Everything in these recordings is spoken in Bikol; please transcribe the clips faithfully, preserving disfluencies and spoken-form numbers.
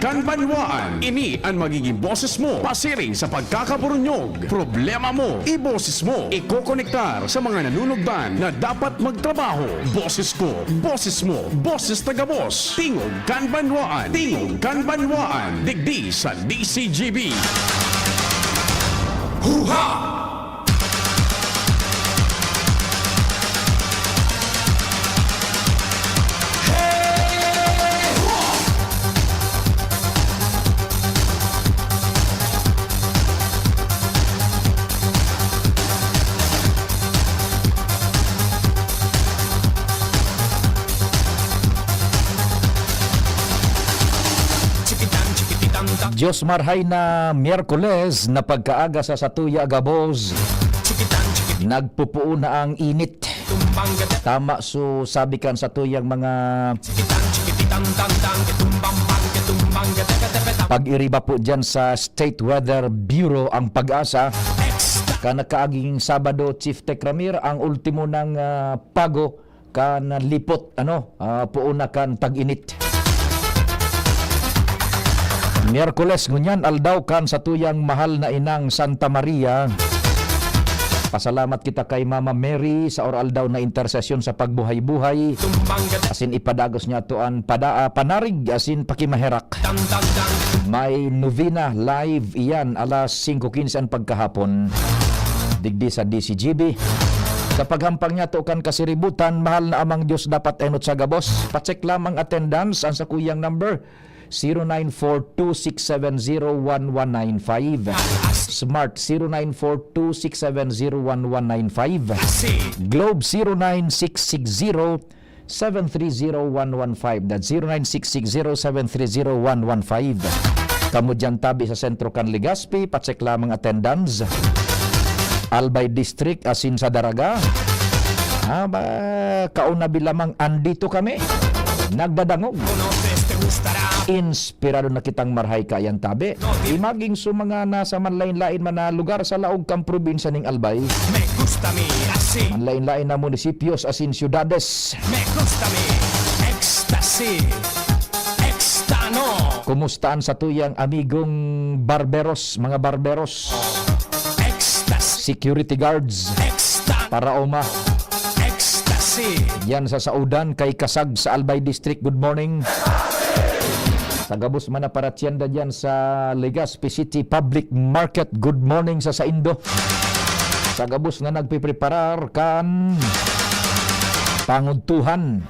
Kan banwaan, ini an magiging boses mo pasiring sa pagkakaburunyog. Problema mo, iboses mo. Ikokonektar sa mga nanunugdan na dapat magtrabaho. Boses ko, boses mo, boses na gabos. Tingog kan banwaan, tingog kan banwaan. Digdi sa D C G B. Huha! Diyos marhay na Miyerkules na pagkaaga sa satuya gabos. Nagpupuon na ang init. Tama, so sabi kan satuyang mga pag-iriba po dyan sa State Weather Bureau, ang PAGASA, ka nakaaging Sabado, Chief Tech Ramir, ang ultimo ng, ah, pago kan lipot, ano, ah, poon na kan tag-init. Miyerkules ngunyan, aldaw kan satuyang mahal na inang Santa Maria. Pasalamat kita kay Mama Mary sa or-aldaw na intersesyon sa pagbuhay-buhay. Asin ipadagos niya to an pada-, ah, panarig asin pakimaherak. May novena live iyan, alas singko quince an pagkahapon. Digdi sa D C G B. Sa paghampang niya to kan kasiributan, mahal na Amang Diyos, dapat enot sa gabos. Pacheck lamang attendance, ang sakuyang number, zero nine four two six seven zero one one nine five. Smart, zero nine four two six seven zero one one nine five. Globe, zero nine six six zero seven three zero one one five. That's zero nine six six zero seven three zero one one five. Kamo diyan tabi sa sentro kan Legazpi, pacheck lamang attendance. Albay District, asin sa Daraga. Ah, ba, kauna bi lamang andito kami. Nagdadangog. Inspirado na kitang marhay kaiyan tabi. Imagine sa mga nasa manlain-lain man na lugar sa laog kan probinsya ning Albay. Me gusta mi asin. Manlain-lain na munisipyos asin syudades. Me gusta mi ecstasy. Extano. Kumusta an satuyang amigong barberos, mga barberos? Ecstasy. Security guards. Extano. Paraoma. Ecstasy. Yan sa Saudan, kay Kasag sa Albay District. Good morning. Sa gabos man na paratyenda diyan sa Legazpi City Public Market, good morning sa saindo. Sa gabos nga nagpipreparar kan pangudtuhan.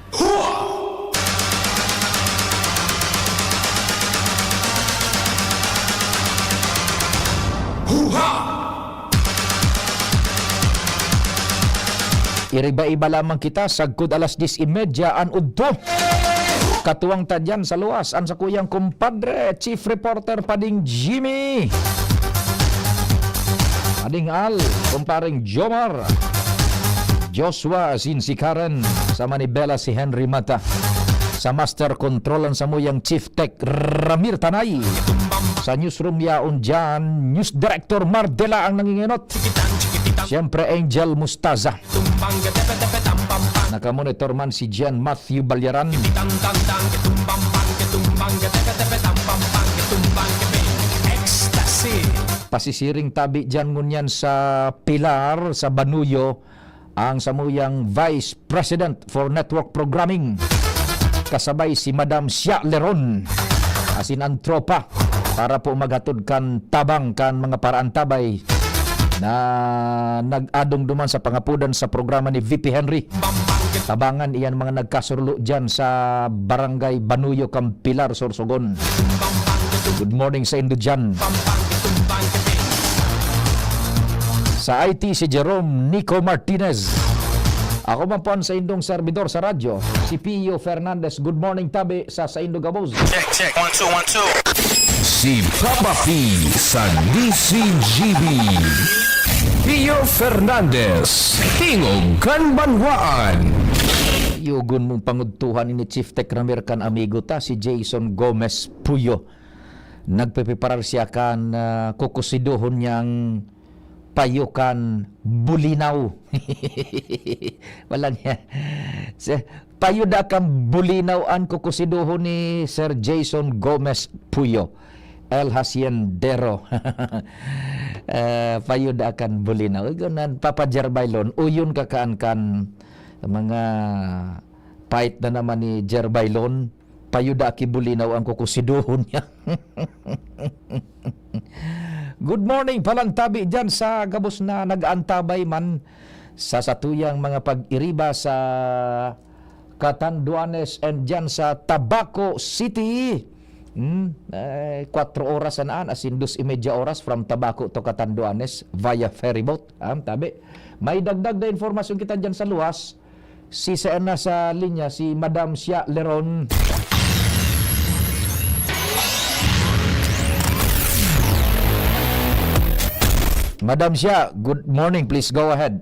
Huha! Iriba-iba lamang kita, sagkod alas dyes y media an udto. Katuwang ta diyan sa luwas, an sakuyang kumpadre, Chief Reporter Pading Jimmy. Pading Al, kumpareng Jomar. Joshua, asin si Karen. Sa manibela, si Henry Mata. Sa Master Control, an samuyang Chief Tech, Ramir Tanay. Sa newsroom yaon diyan, News Director Mardela ang nangingenot. Siyempre, Angel Mustaza. Nakamonitor man si Gian Matthew Balyaran. Ecstasy. Pasisiring tabi diyan ngunyan sa Pilar, sa Banuyo, ang samuyang Vice President for Network Programming, kasabay si Madam Sia Leron, asin an tropa, para po maghatod kan tabang kan mga paraantabay na nag-adong duman sa pangapodan sa programa ni V P Henry. Tabangan iyan mga nagkasurlo diyan sa Barangay Banuyo kan Pilar, Sorsogon. Good morning saindo diyan. Sa I T, si Jerome Nico Martinez. Ako man po an saindong servidor sa radyo, si Pio Fernandez. Good morning tabi sa saindo gabos. Check, check. One, two, one, two. Si Papa P sa D C G B. Pio Fernandez, Tingog kan Banwaan. Yugon mong pangudtuhan ini, Chief Tech Ramir, kan amigo ta, si Jason Gomez Puyo. Nagpepreparar siya kan, ah, kukusidohon niyang payo kan bulinaw. Wala niya. Si, payo da kan bulinaw an kukusidohon ni Sir Jason Gomez Puyo, El Haciendero. Eh, payo da kan bulinaw. Ikaw na, Papa Jer Baylon, uyon ka kaan kan mga pait na naman ni Jer Baylon. Payo da ki bulinaw an kukusidohon niya. Good morning, palang tabi dyan sa gabos na nag-aantabay man sa satuyang mga pag-iriba sa Catanduanes and dyan sa Tabaco City. Hmm, eh, kwatro oras na an, as in, dos y media oras from Tabaco to Catanduanes via ferryboat. Ah, tabi. May dagdag na informasyon kita dyan sa luwas. Si saan na sa linya, si Madam Sia Leron. Madam Sia, good morning. Please go ahead.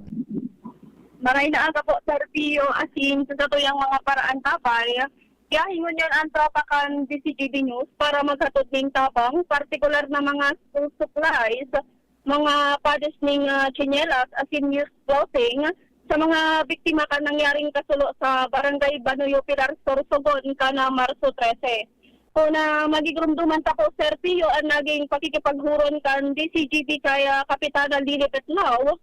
Maray na aga po, Sir Pio. Asin, sa satuyang mga paraan, tabay, yahingon yon ang tropa kan D C G B News para maghatod ning tabang, partikular na mga school supplies, mga pads ning, ah, tsinelas, asin used clothing sa mga biktima kan nangyaring kasulo sa Barangay Banuyo, Pilar, Sorsogon, kan, ah, Marso trese. Kun, ah, magigurumduman ta po, Sir Pio, ang naging pakikipaghuron kan D C G B kay, ah, Kapitana Lilibet Lau,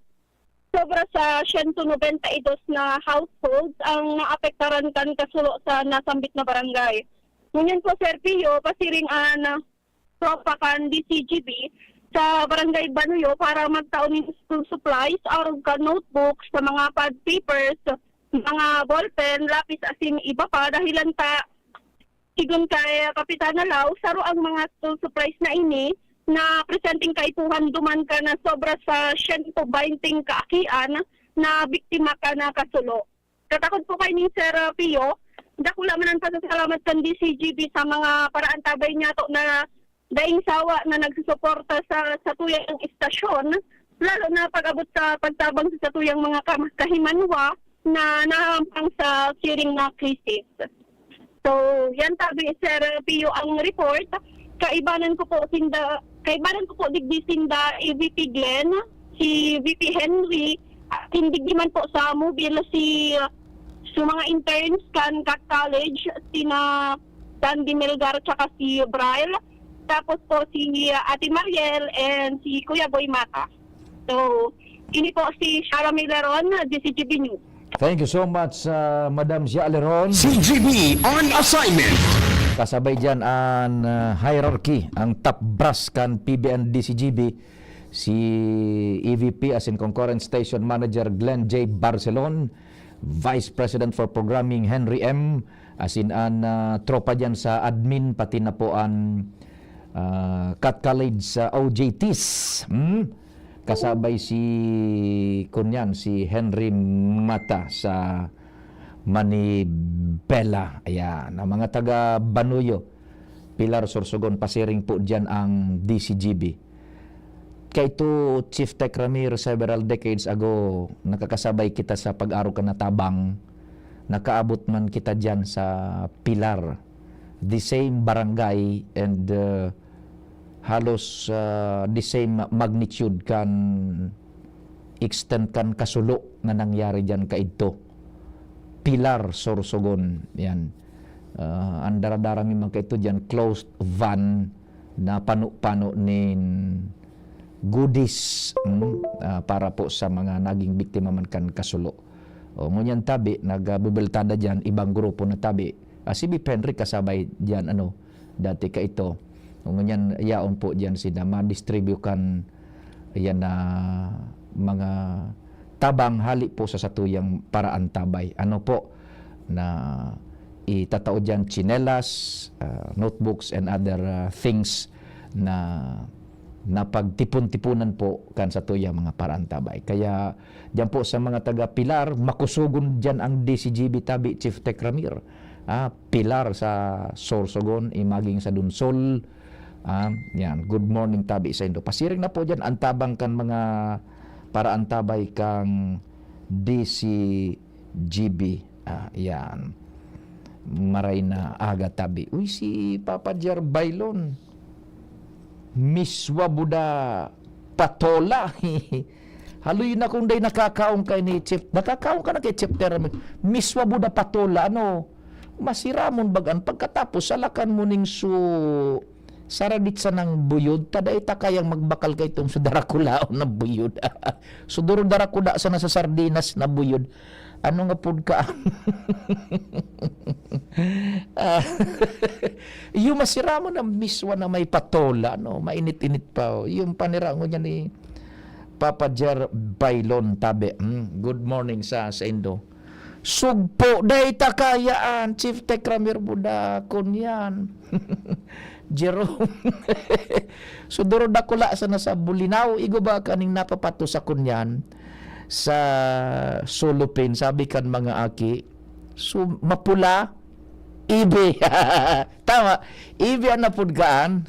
sobra sa siyento nobenta y dos na households ang naapektaran kan kasulo sa nasambit na barangay. Ngunyan po, Sir Pio, pasiring an, ah, tropa kan D C G B sa Barangay Banuyo para magtao nin school supplies, arog kan notebooks, sa mga pad papers, mga ballpen, lapis, asin iba pa, dahilan ta, sigon kay Kapitana Lau, saro ang mga school supplies na ini na presenteng kaipuhan duman kan sobra sa siyento baynte kaakian na biktima kan kasulo. Katakod po kaini, Sir, ah, Pio, dakula man an pasasalamat kan D C G B sa mga paraan tabay niyato na daing sawa na nagsusuporta sa satuyang istasyon, lalo na pag-abot sa pagtabang sa satuyang mga kam-, kahimanwa na nahahampang sa siring na krisis. So, yan tabi, Sir Pio, ang report. Kaibanan ko po sinda, kaibanan ko po digdi sinda, E V P Glenn, si V P Henry, at digdi man po sa mobile si, uh, so mga interns kan Cat College, sina Sandy Melgar tsaka si Brian. Tapos po si, uh, Ate Mariel and si Kuya Boy Mata. So, ini po si Shara Mileron, D C G B News. Thank you so much, uh, Madam Sia Leron. C G B on assignment. Kasabay dyan ang, uh, hierarchy, ang top brass kan P B N D C G B, si E V P asin Concurrent Station Manager Glenn J Barcelon, Vice President for Programming Henry M, asin an, uh, tropa dyan sa admin, pati na po an, uh, Cat College sa O J Ts. Hmm? Kasabay si, kunyan, si Henry Mata sa Manibela. Ayan, ang mga taga Banuyo, Pilar, Sorsogon, pasiring po dyan ang D C G B. Kaito, Chief Tech Ramir, several decades ago, nakakasabay kita sa pag-arog kan tabang. Nakaabot man kita dyan sa Pilar, the same barangay and, uh, halos, ah, the same magnitude kan extent kan kasulo na nangyari diyan kaidto. Pilar, Sorsogon, yan. Ah, ang daradara mi man kaidto diyan, closed van na pano-pano nin goodies, mm, ah, para po sa mga naging biktima man kan kasulo. O, ngunyan tabi, nagbubultada diyan, ibang grupo na tabi. Ah, si Bip Henry kasabay diyan, ano, dati kaito. Ngunyan, yaon po diyan sila, ma-distribute kan, yan na mga tabang hali po sa satuyang paraan tabay. Ano po, na itatao diyan, tsinelas, ah, notebooks, and other, ah, things na napagtipon-tipunan po kan satuyang mga paraan tabay. Kaya diyan po sa mga taga Pilar, makusogon diyan ang D C G B tabi, Chief Tech Ramir. Ah, Pilar sa Sorsogon, imaging sa Dunsol. Ah, yan. Good morning tabi sa indo. Pasiring na po diyan ang tabang kan mga paraan tabay kang D C G B. Ah, yan. Maray na aga tabi. Uy, si Papa Jer Baylon. Miswa buda patola. Haloy na kung dai nakakaon ka ni Chief. Nakakaon ka na kay Chief Terramir. Miswa buda patola, ano? Masiramon bagan. Pagkatapos, salakan mo ning su-, saradit sa nang buyod. Ta dai ta kayang magbakal kay itong su darakulaon na buyod. Su duro darakula sa nasa sardinas na buyod. Ano nga pud ka? Ah, yung masiramon na miswa na may patola, no? Mainit-init pa, oh. Yung panirango niya ni Papa Jer Bailon, tabi. Hmm, good morning sa, sa Indo. Sugpo, dai ta kayaan, Chief Tech Ramir Budakon yan. Jerome. So, duro dakula sana sa Bulinaw, igo ba kaning napapato sa kunyan sa Solupin, sabi kan mga aki. So, mapula, ibi. Tama, ibi ang napudkaan.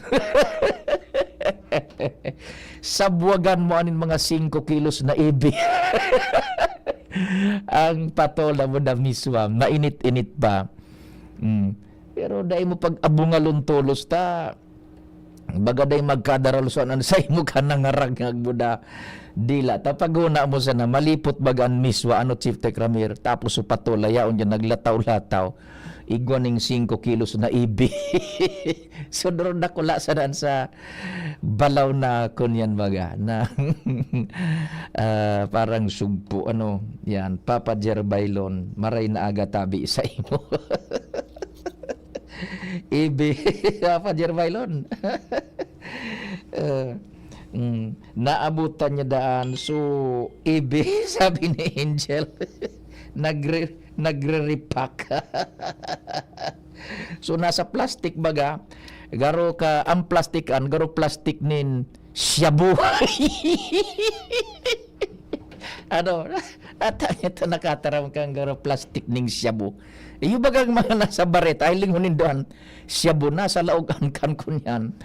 Sabwagan mo anin mga singko kilos na ibi. Ang patola mo na miswa, mainit-init pa. Mm. Pero dai mo pag-abungalon tolos ta, baga dai magkadaralusan an saimo ka nangaragngag mo da. Dila ta paghona mo sana, malipot baga an miswa, ano, Chief Tech Ramir, tapos su patola, yaon diyan, naglataw-lataw. Igwa ning singko kilos na ibi. So, doon dakula sana an sa balaw na kunyan baga, na, ah, parang sugpo, ano, yan, Papa Jer Bailon, maray na aga tabi sa imo. Ibi, Papa Jer Bailon. Ah, mm, naabutan niya daan. So, ibi, sabi ni Angel, nagre-, nagre-repack. So, nasa plastic baga, garo ka, ang plastic an, garo plastic nin shabu. Ano, ata ito nakataram kang garo plastic ning shabu. Iyo bagang mga nasa bareta, ay lingon nindoan, shabu na sa laog an kan kunyan.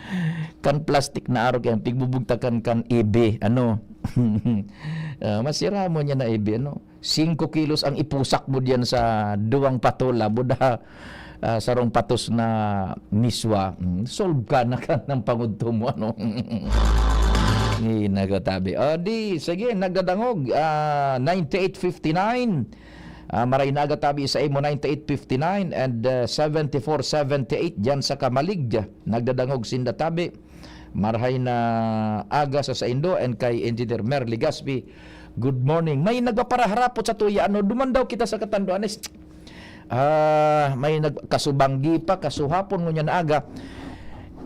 Kan plastic na arog yan, pigbubugtakan kan ibi, ano. Ah, masira mo niya na ibi, ano. Singko kilos ang ipusak mo diyan sa duwang patola, buda, ah, sarong patos na miswa. Mm, solve ka na ka ng pangudto mo, ano. Ni nagatabi. Ah, di, sige, nagdadangog, ah, ninety-eight fifty-nine. Ah, maray na aga tabi sa imo, ninety-eight fifty-nine and, ah, seventy-four seventy-eight diyan sa Kamalig. Nagdadangog sinda tabi. Marhay na aga sa saindo and kay Engineer Mer Legaspi. Good morning. May nagpaparaharapot sa tuya, ano, duman daw kita sa Catanduanes. Ah, may nag-, kasubanggi pa, kasuhapon ngunyan na aga.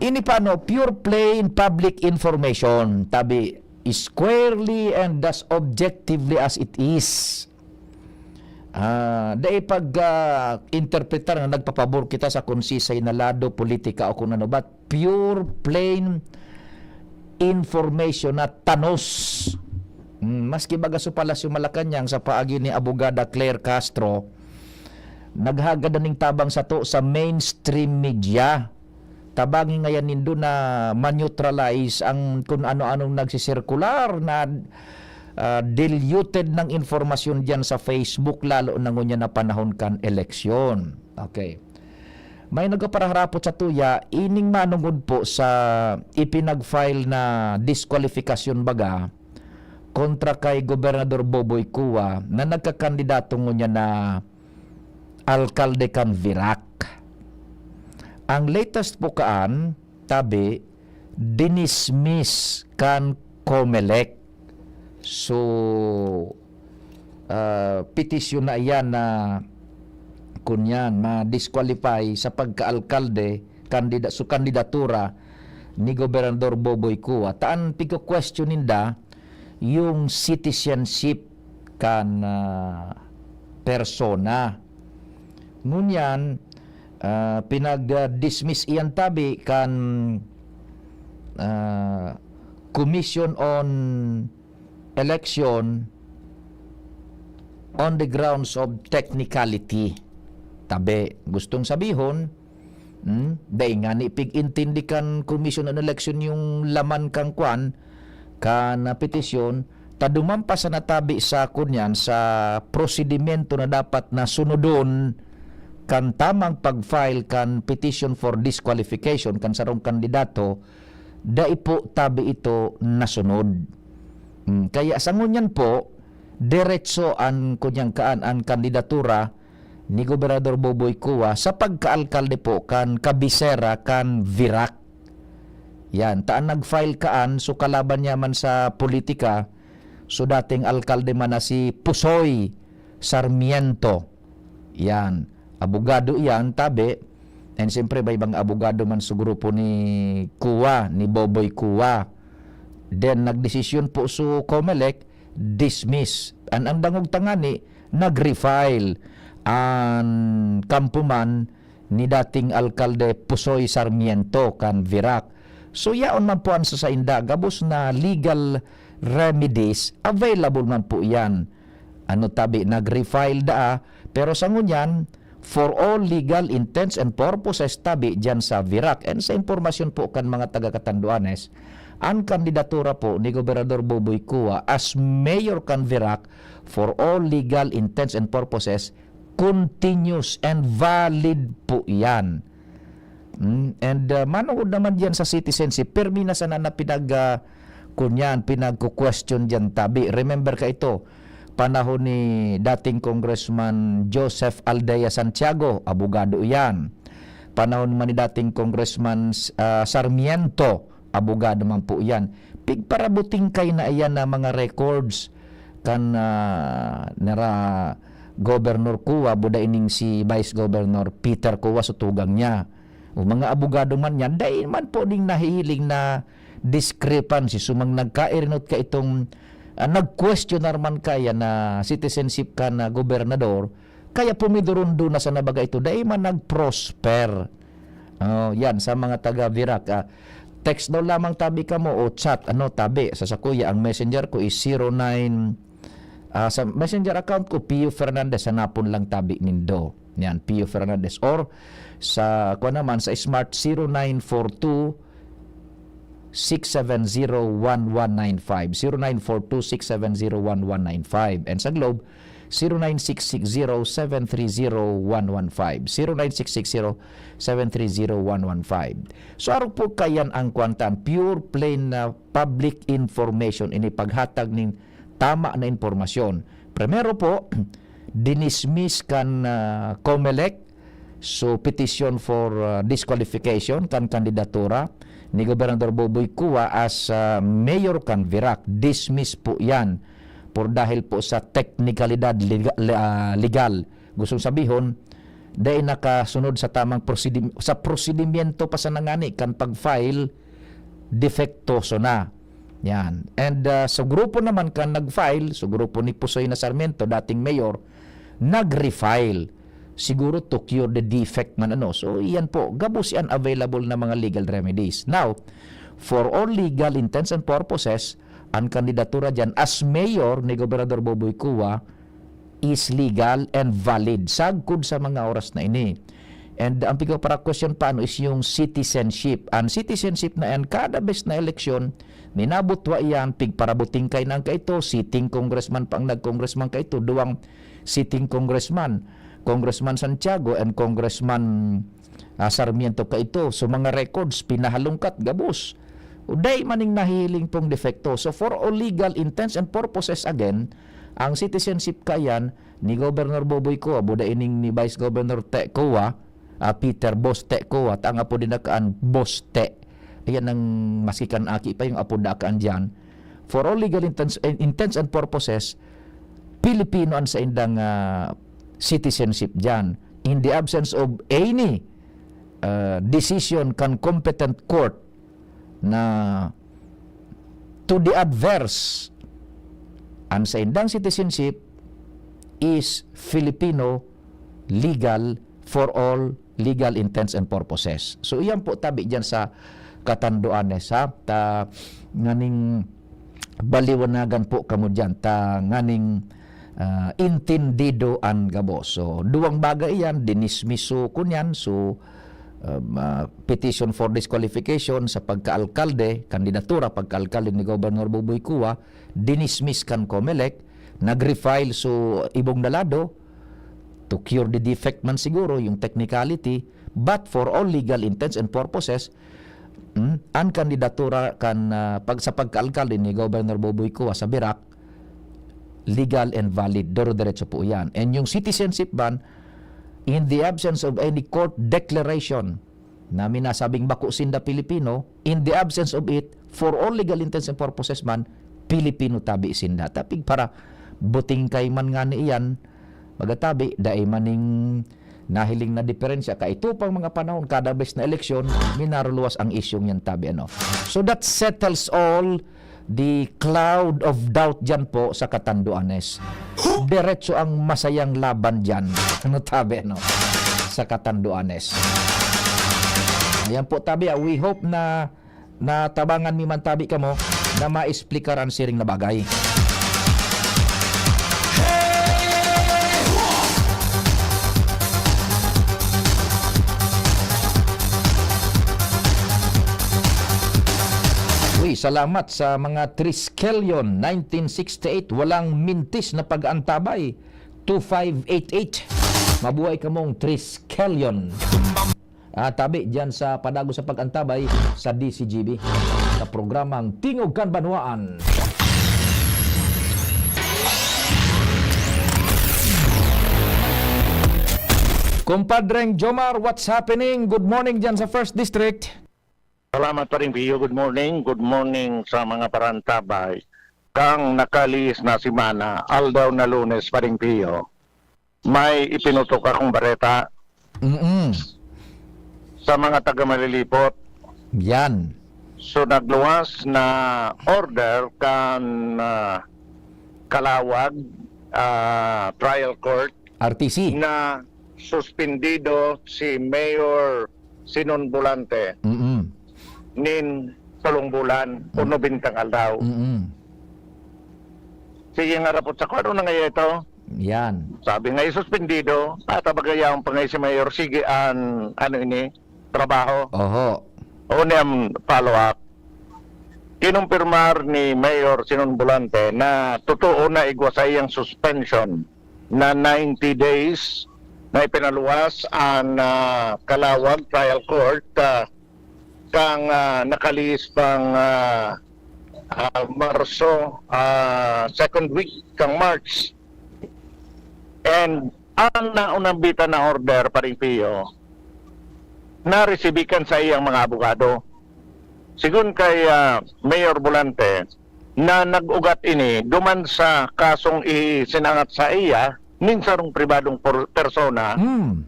Ini pa, ano, pure plain public information. Tabi, squarely and as objectively as it is. Ah, dai pag, ah, interpretar na nagpapabor kita sa konsisay na lado, politika o kung ano, but pure, plain information na tanos. Mm, maski baga sa Palasyo Malacañang sa paagi ni Abogada Claire Castro, naghagad na ning tabang sato sa mainstream media. Tabangi ngayan nindo na ma-neutralize ang kung ano-anong nagsisirkular na, ah, diluted ng informasyon diyan sa Facebook, lalo na ngunyan na panahon kan eleksyon. Okay. May nagpaparaharapot sa tuya, ining manungod po sa ipinag-file na diskwalifikasyon baga kontra kay Gobernador Boboy Cua na nagkakandidato ngunyan na alkalde kan Virac. Ang latest po kaan, tabi, dinismiss kan Comelec. So, ah, petisyon na iyan na kunyan, ma-disqualify sa pagkaalkalde, kandida-, su kandidatura ni Gobernador Boboy Cua. Taan pigko-question ninda yung citizenship kan, ah, persona. Ngunyan, ah, pinag-dismiss iyan tabi kan, ah, Commission on Election on the grounds of technicality. Tabi, gustong sabihon, hmm, dai nga ni pig-intindi kan Commission on Election yung laman kan kwan, kan, ah, petisyon, ta duman pa sa natabi sa kunyan sa prosedimento na dapat na sunodon kan tamang pag-file kan petition for disqualification kan sarong kandidato, dai po tabi ito nasunod. Hmm, kaya sa ngunyan po, diretso an kunyang kaan, an kandidatura ni Gobernador Boboy Cua sa pagkaalkalde po kan kabisera kan Virac. Yan, ta an nag-file kaan, so kalaban niya man sa politika, so dating alkalde man na si Pusoy Sarmiento. Yan, abogado yan, tabi. And siyempre, may mga abogado man sa grupo ni Cua, ni Boboy Cua. Then, nagdesisyon po so Comelec, dismiss. An, ang dangog tangani, nag-refile an kampo man ni dating alkalde Pusoy Sarmiento kan Virac. So, yaon man po an sa sainda, gabos na legal remedies, available man po yan. Ano tabi, nag-refile daa, pero sa ngunyan, for all legal intents and purposes tabi dyan sa Virac. And sa impormasyon po kan mga taga Catanduanes, ang kandidatura po ni Gobernador Boboy Cua as mayor kan Virac for all legal intents and purposes continuous and valid po yan. Mm, and, uh, manungod naman diyan sa citizenship, permi na sana na pinag, uh, kunyan, pinagko-question diyan tabi. Remember ka ito, panahon ni dating Congressman Joseph Aldea Santiago, abogado iyan. Panahon man ni dating Congressman, uh, Sarmiento, abogado man po iyan. Pigparabuting kay na iyan na mga records kan, ah, nara Governor Cua, buda ining si Vice Governor Peter Cua sa tugang niya. O mga abogado man yan, dai man po ding nahihiling na discrepancy. So, mang nagkairinot ka itong, ah, nag-questionar man kaya na citizenship ka na gobernador, kaya pumidurundo na sa nabaga ito, dai man nag-prosper. Oh, yan, sa mga taga Virac, ah, text daw lamang tabi kamo o chat, ano, tabi. Sa sakuya, ang messenger ko is zero nine, ah, sa messenger account ko, Pio Fernandez, hanapon lang tabi nindo. Yan, Pio Fernandez. Or sa, kuwan naman, sa Smart, zero nine four two, six seven zero one one nine five, zero nine four two six seven zero one one nine five. And sa Globe, zero nine six six zero seven three zero one one five, zero nine six six zero seven three zero one one five. So, arog po kayan ang kwantan, pure plain na public information, ini paghatag nin tama na impormasyon. Primero po, dinismiss kan, ah, Comelec so petition for, ah, disqualification kan kandidatura ni Gobernador Boboy Cua as, ah, mayor kan Virac. Dismiss po yan por dahil po sa teknikalidad lega-, le-, ah, legal. Gustong sabihon, dai nakasunod sa tamang prosedi-, sa prosedimyento pa sana ngani kan pag-file, defektoso na. Yan. And, ah, sa grupo naman kan nag-file, sa grupo ni Pusoy na Sarmiento, dating mayor, nag-refile. Siguro to cure the defect man, ano. So, iyan po, gabos yan available na mga legal remedies. Now, for all legal intents and purposes, ang kandidatura dyan as mayor ni Gobernador Boboy Cua is legal and valid sagkod sa mga oras na ini. And ang pigpapara-question pa, ano, is yung citizenship. Ang citizenship na yan, kada bes na eleksyon, minabutwa iyan, pigparabuting kay nang kaito, sitting congressman pa ang nag-congressman kaito, duwang sitting congressman, Congressman Santiago and Congressman, ah, Sarmiento kaito. So, mga records, pinahalungkat, gabos. O, dai maning nahihiling pong defekto. So, for all legal intents and purposes again, ang citizenship kayan ni Governor Boboy Cua, buda ining ni Vice Governor Te Cua, ah, Peter Boss Te Cua, ta ang apod din nakaan Boss Te. Ayan ang maski kan aki pa yung apod nakaan diyan. For all legal intents, intents and purposes, Pilipino ang saindang, ah, citizenship diyan. In the absence of any, ah, decision kan competent court na to the adverse, ang saindang citizenship is Filipino legal for all legal intents and purposes. So, iyan po tabi diyan sa Catanduanes, ha? Ta, nganing baliwanagan po kamo diyan, ta nganing, ah, intindido an gabos. So, duwang bagay iyan, dinismiso ko niyan. So, um, ah, petition for disqualification sa pagkaalkalde, kandidatura pagkaalkalde ni Gobernador Boboy Cua, dinismiss kan Comelec, nag-refile so ibong dalado, to cure the defect man siguro, yung technicality, but for all legal intents and purposes, Hmm? An kandidatura kan, ah, pag-, sa pagkaalkalde ni Governor Boboy Cua sa Virac, legal and valid, doro-derecho po yan. And yung citizenship ban, in the absence of any court declaration na minasabing bako sinda Pilipino, in the absence of it, for all legal intents and purposes man, Pilipino tabi sinda. Tapig para buting kay man nga ni iyan, magatabi, dai maning nahiling na diferensya. Kaito pang mga panahon, kada bes na eleksyon, minaruluwas ang isyong yan tabi, ano. So that settles all the cloud of doubt dyan po sa Catanduanes. Diretso ang masayang laban dyan. Ano tabi, ano? Sa Catanduanes. Ayan po, tabi, ah. We hope na natabangan mi man tabi kamo na maexplikar an siring na bagay. Uy, salamat sa mga Triskelion nineteen sixty-eight. Walang mintis na pag-antabay. Two five eight eight. Mabuhay kamong Triskelion. Ah, tabi dyan sa padagos sa pag-antabay sa D C G B, sa programang Tingog kan Banwaan. Kumpadreng Jomar, what's happening? Good morning dyan sa First District. Salamat, Paring Pio. Good morning. Good morning sa mga parantabay. Kang nakalihis na semana, aldaw na Lunes, Paring Pio, may ipinutok akong bareta Mm-mm. sa mga taga Malilipot. Yan. So, nagluwas na order kan, ah, Calawag, ah, Trial Court R T C. Na suspendido si Mayor Sinon Volante Mm-mm. nin tolong bulan o Mm. nobentang aldaw. Mm-mm. Sige nga rapot sa kung ano na ngayon ito. Yan. Sabi nga, isuspendido, at abagayaon pa nga si Mayor, sige, an, ano ini, trabaho. Oho. O niyang follow-up. Kinumpirmar ni Mayor Sinon Volante na totoo na igwa sa iyang suspension na ninety days na ipinaluwas an, ah, Calawag Trial Court, ah, kang, ah, nakalihis pang, ah, ah, Marso, ah, second week kang March. And ang naunambitan na order, Paring Pio, naresibi kan saiyang mga abogado. Sigon kay, ah, Mayor Volante, na nag-ugat ini duman sa kasong isinangat sa iya nin sarong pribadong por-, persona. Hmm.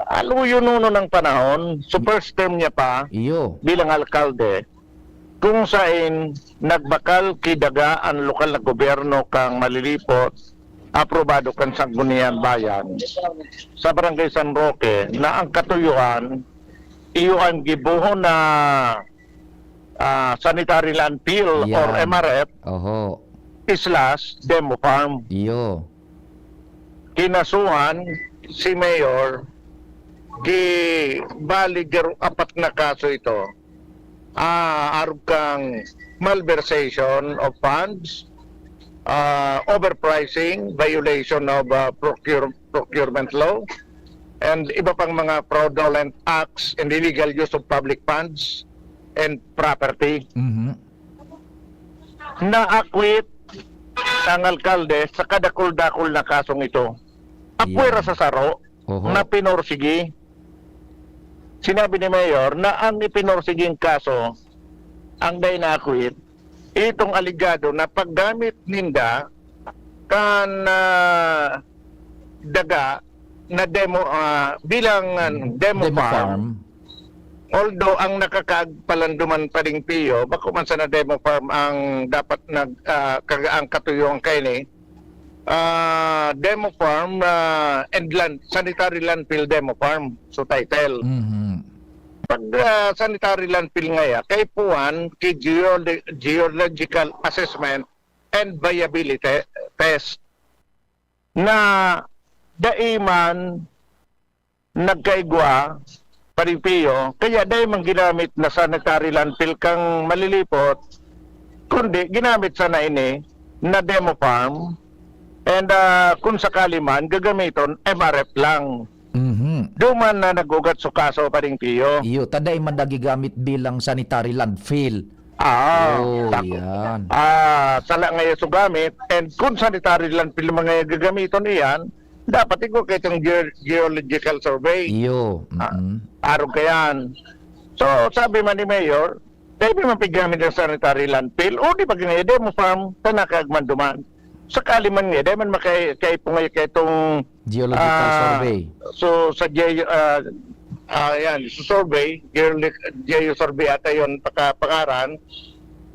Aluyon nono ng panahon, so first term niya pa Iyo. bilang alkalde, kung sain nagbakal ki daga an lokal na gobyerno kang Malilipot, aprobado kan Sangguniang Bayan sa Barangay San Roque, na ang katuyohan, iyo ang gibohon na, ah, sanitary landfill or Yan. M R F Oho. slash demo farm. Iyo. Kinasuhan si Mayor, gi-, bali garo apat na kaso ito. Ah, arog kang malversation of funds, ah, overpricing, violation of, ah, procure-, procurement law, and iba pang mga fraudulent acts and illegal use of public funds and property. Mhm. Na-acquit ang alkalde sa kadakul-dakul na kasong ito. Apwera Yan. sa saro Oho. na pinorsigi. Sinabi ni Mayor na ang ipinorsiging kaso, ang dai na-acquit, itong alegado na paggamit ninda kan, ah, daga na demo, ah, bilang, ah, Mm, demo demo farm. farm. Although ang nakakaagpalanduman pa ding Pio, bako man sana demo farm ang dapat nag, ah, kaga-, ang katuyoan kaini, ah, demo farm, ah, and land, sanitary landfill demo farm, so title. Mhm. Pag, ah, sanitary landfill ngaya, kaipuhan ki geolo-, geological assessment and viability test na dai man nagkaigwa, Paring Pio, kaya dai man ginamit na sanitary landfill kang Malilipot, kundi ginamit sana ini na demo farm. And, ah, kung sakali man, gagamiton, M R F lang. Mhm. Duman na nag-ugat su kaso, Pading Pio. Iyo, ta dai man da gigamit bilang sanitary landfill. Ah, Oh, tako. yan. Ah, sala ngayon su gamit, and kung sanitary landfill man ngayon gagamiton iyan, dapat igwa kaitong geo-, geological survey. Iyo, Ah, mm. arog ka yan. So, sabi man ni Mayor, "Dai man pigamit ang sanitary landfill, o di ba ngayon, demo farm, ta nakaagman duman." Sakali man ngayon, dai man makai-, kaipo ngayon kaitong Geological ah, survey. So, sa geo-, ah, ah, yan, sa survey, geolo-, geo survey ata yun, paka-, pangaran,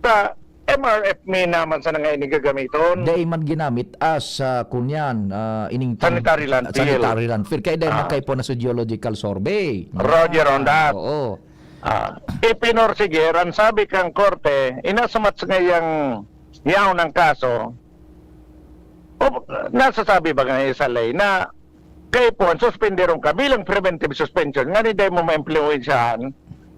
sa M R F mi naman sana ngayon gagamiton. Dai man ginamit as, ah, kunyan, ah, ining tam-, Sanitary landfill. sanitary landfill. Kaya dai man Ah. kaipo na sa geological survey. Roger on Ah, that. oo. Ah, ipinursige, an sabi kang korte, inasumat sa ngayang yaon ang kaso, o, nasasabi ba nga sa ley na kaipuhan, suspenderon ka bilang preventive suspension, ngani dai mo maimpluwensyahan,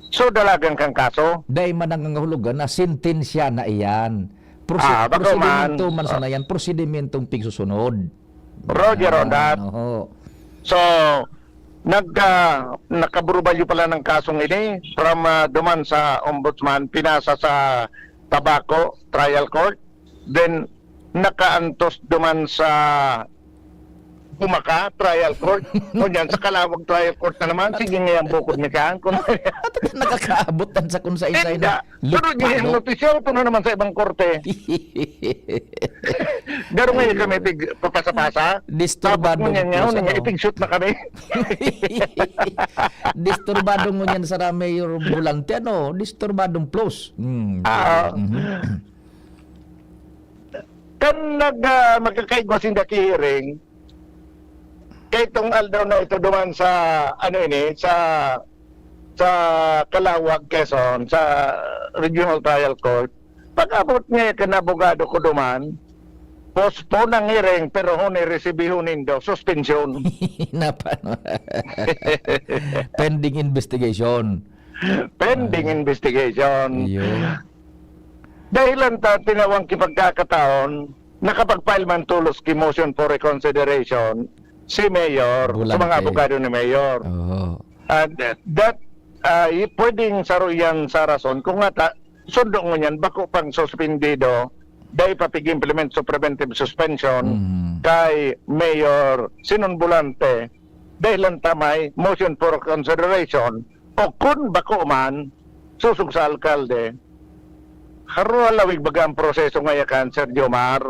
so dalagan kang kaso? Dai man nangangahulugan na sentensya na iyan. Prosi-, Ah, bako prosedimento man. man sana Ah. yan, prosedimentong pigsusunod. Roger on Yan, that. oho. So, nagka-, nakaburubalyo pala ng kasong ini from, ah, duman sa ombudsman, pinasa sa Tabaco Trial Court. Then, nakaantos duman sa Bumaka Trial Court. Ngunyan, sa Calauag Trial Court na naman, sige nga yung bukod niya kaya. Kung Nakakaabot tan sa kung sa isa Hindi. na Sunod niya yung lupado. notisya, ito na naman sa ibang korte. Pero ngayon kami, pig-, papasa-pasa. Disturbado Tapos ngunyan, plus, ngunyan, ano? ipig-shoot na kami. Disturbado ngunyan sa Mayor Volante, ano? Disturbadong plus. Hmm. Ah. Mhm. Kan nag, ah, magkakaigwa sinda ki hearing, kay itong aldaw na ito duman sa, ano ini, sa, sa Calauag, Quezon, sa Regional Trial Court, pag-abot niya kan abogado ko duman, postpone ang hearing, pero huni resibihon nindo, suspensyon. Napa-, pending investigation. Pending Ah. investigation. Iyo. Dahilan ta, tinawang ki pagkakataon, nakapag-file man tolos ki motion for reconsideration si Mayor sa Volante. mga abogado ni Mayor. Oo. And that, ah, y-, pwedeng saro yan sa rason. Kung nga ta, sundo ngunyan, bako pang suspendido, dai pa pig-implement sa preventive suspension Mm. kay Mayor Sinon Volante, dahilan ta may motion for consideration, o kun bako man, susog sa alkalde. Harua lawig baga ang proseso ngaya kan, Sir Jomar.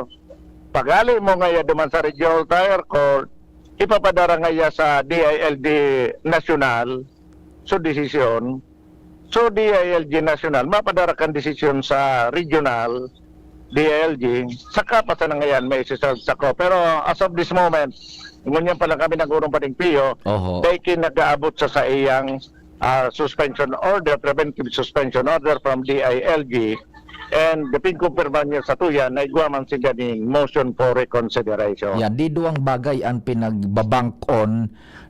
Paghali mo ngaya duman sa Regional Trial Court, ipapadara ngaya sa D I L G National, so desisyon. So, D I L G National, mapadara kan desisyon sa Regional, D I L G, saka pa sana ngayon may isi-serve sa ko. Pero as of this moment, ngunyan pa lang kami nag-urong Pading Pio, Oho. dai ki nag-aabot sa saiyang, ah, suspension order, preventive suspension order from D I L G. And pinagkumpirma niya sa tuya na igwa man siya nin motion for reconsideration. Yan, di duwang bagay ang pinagbabangkon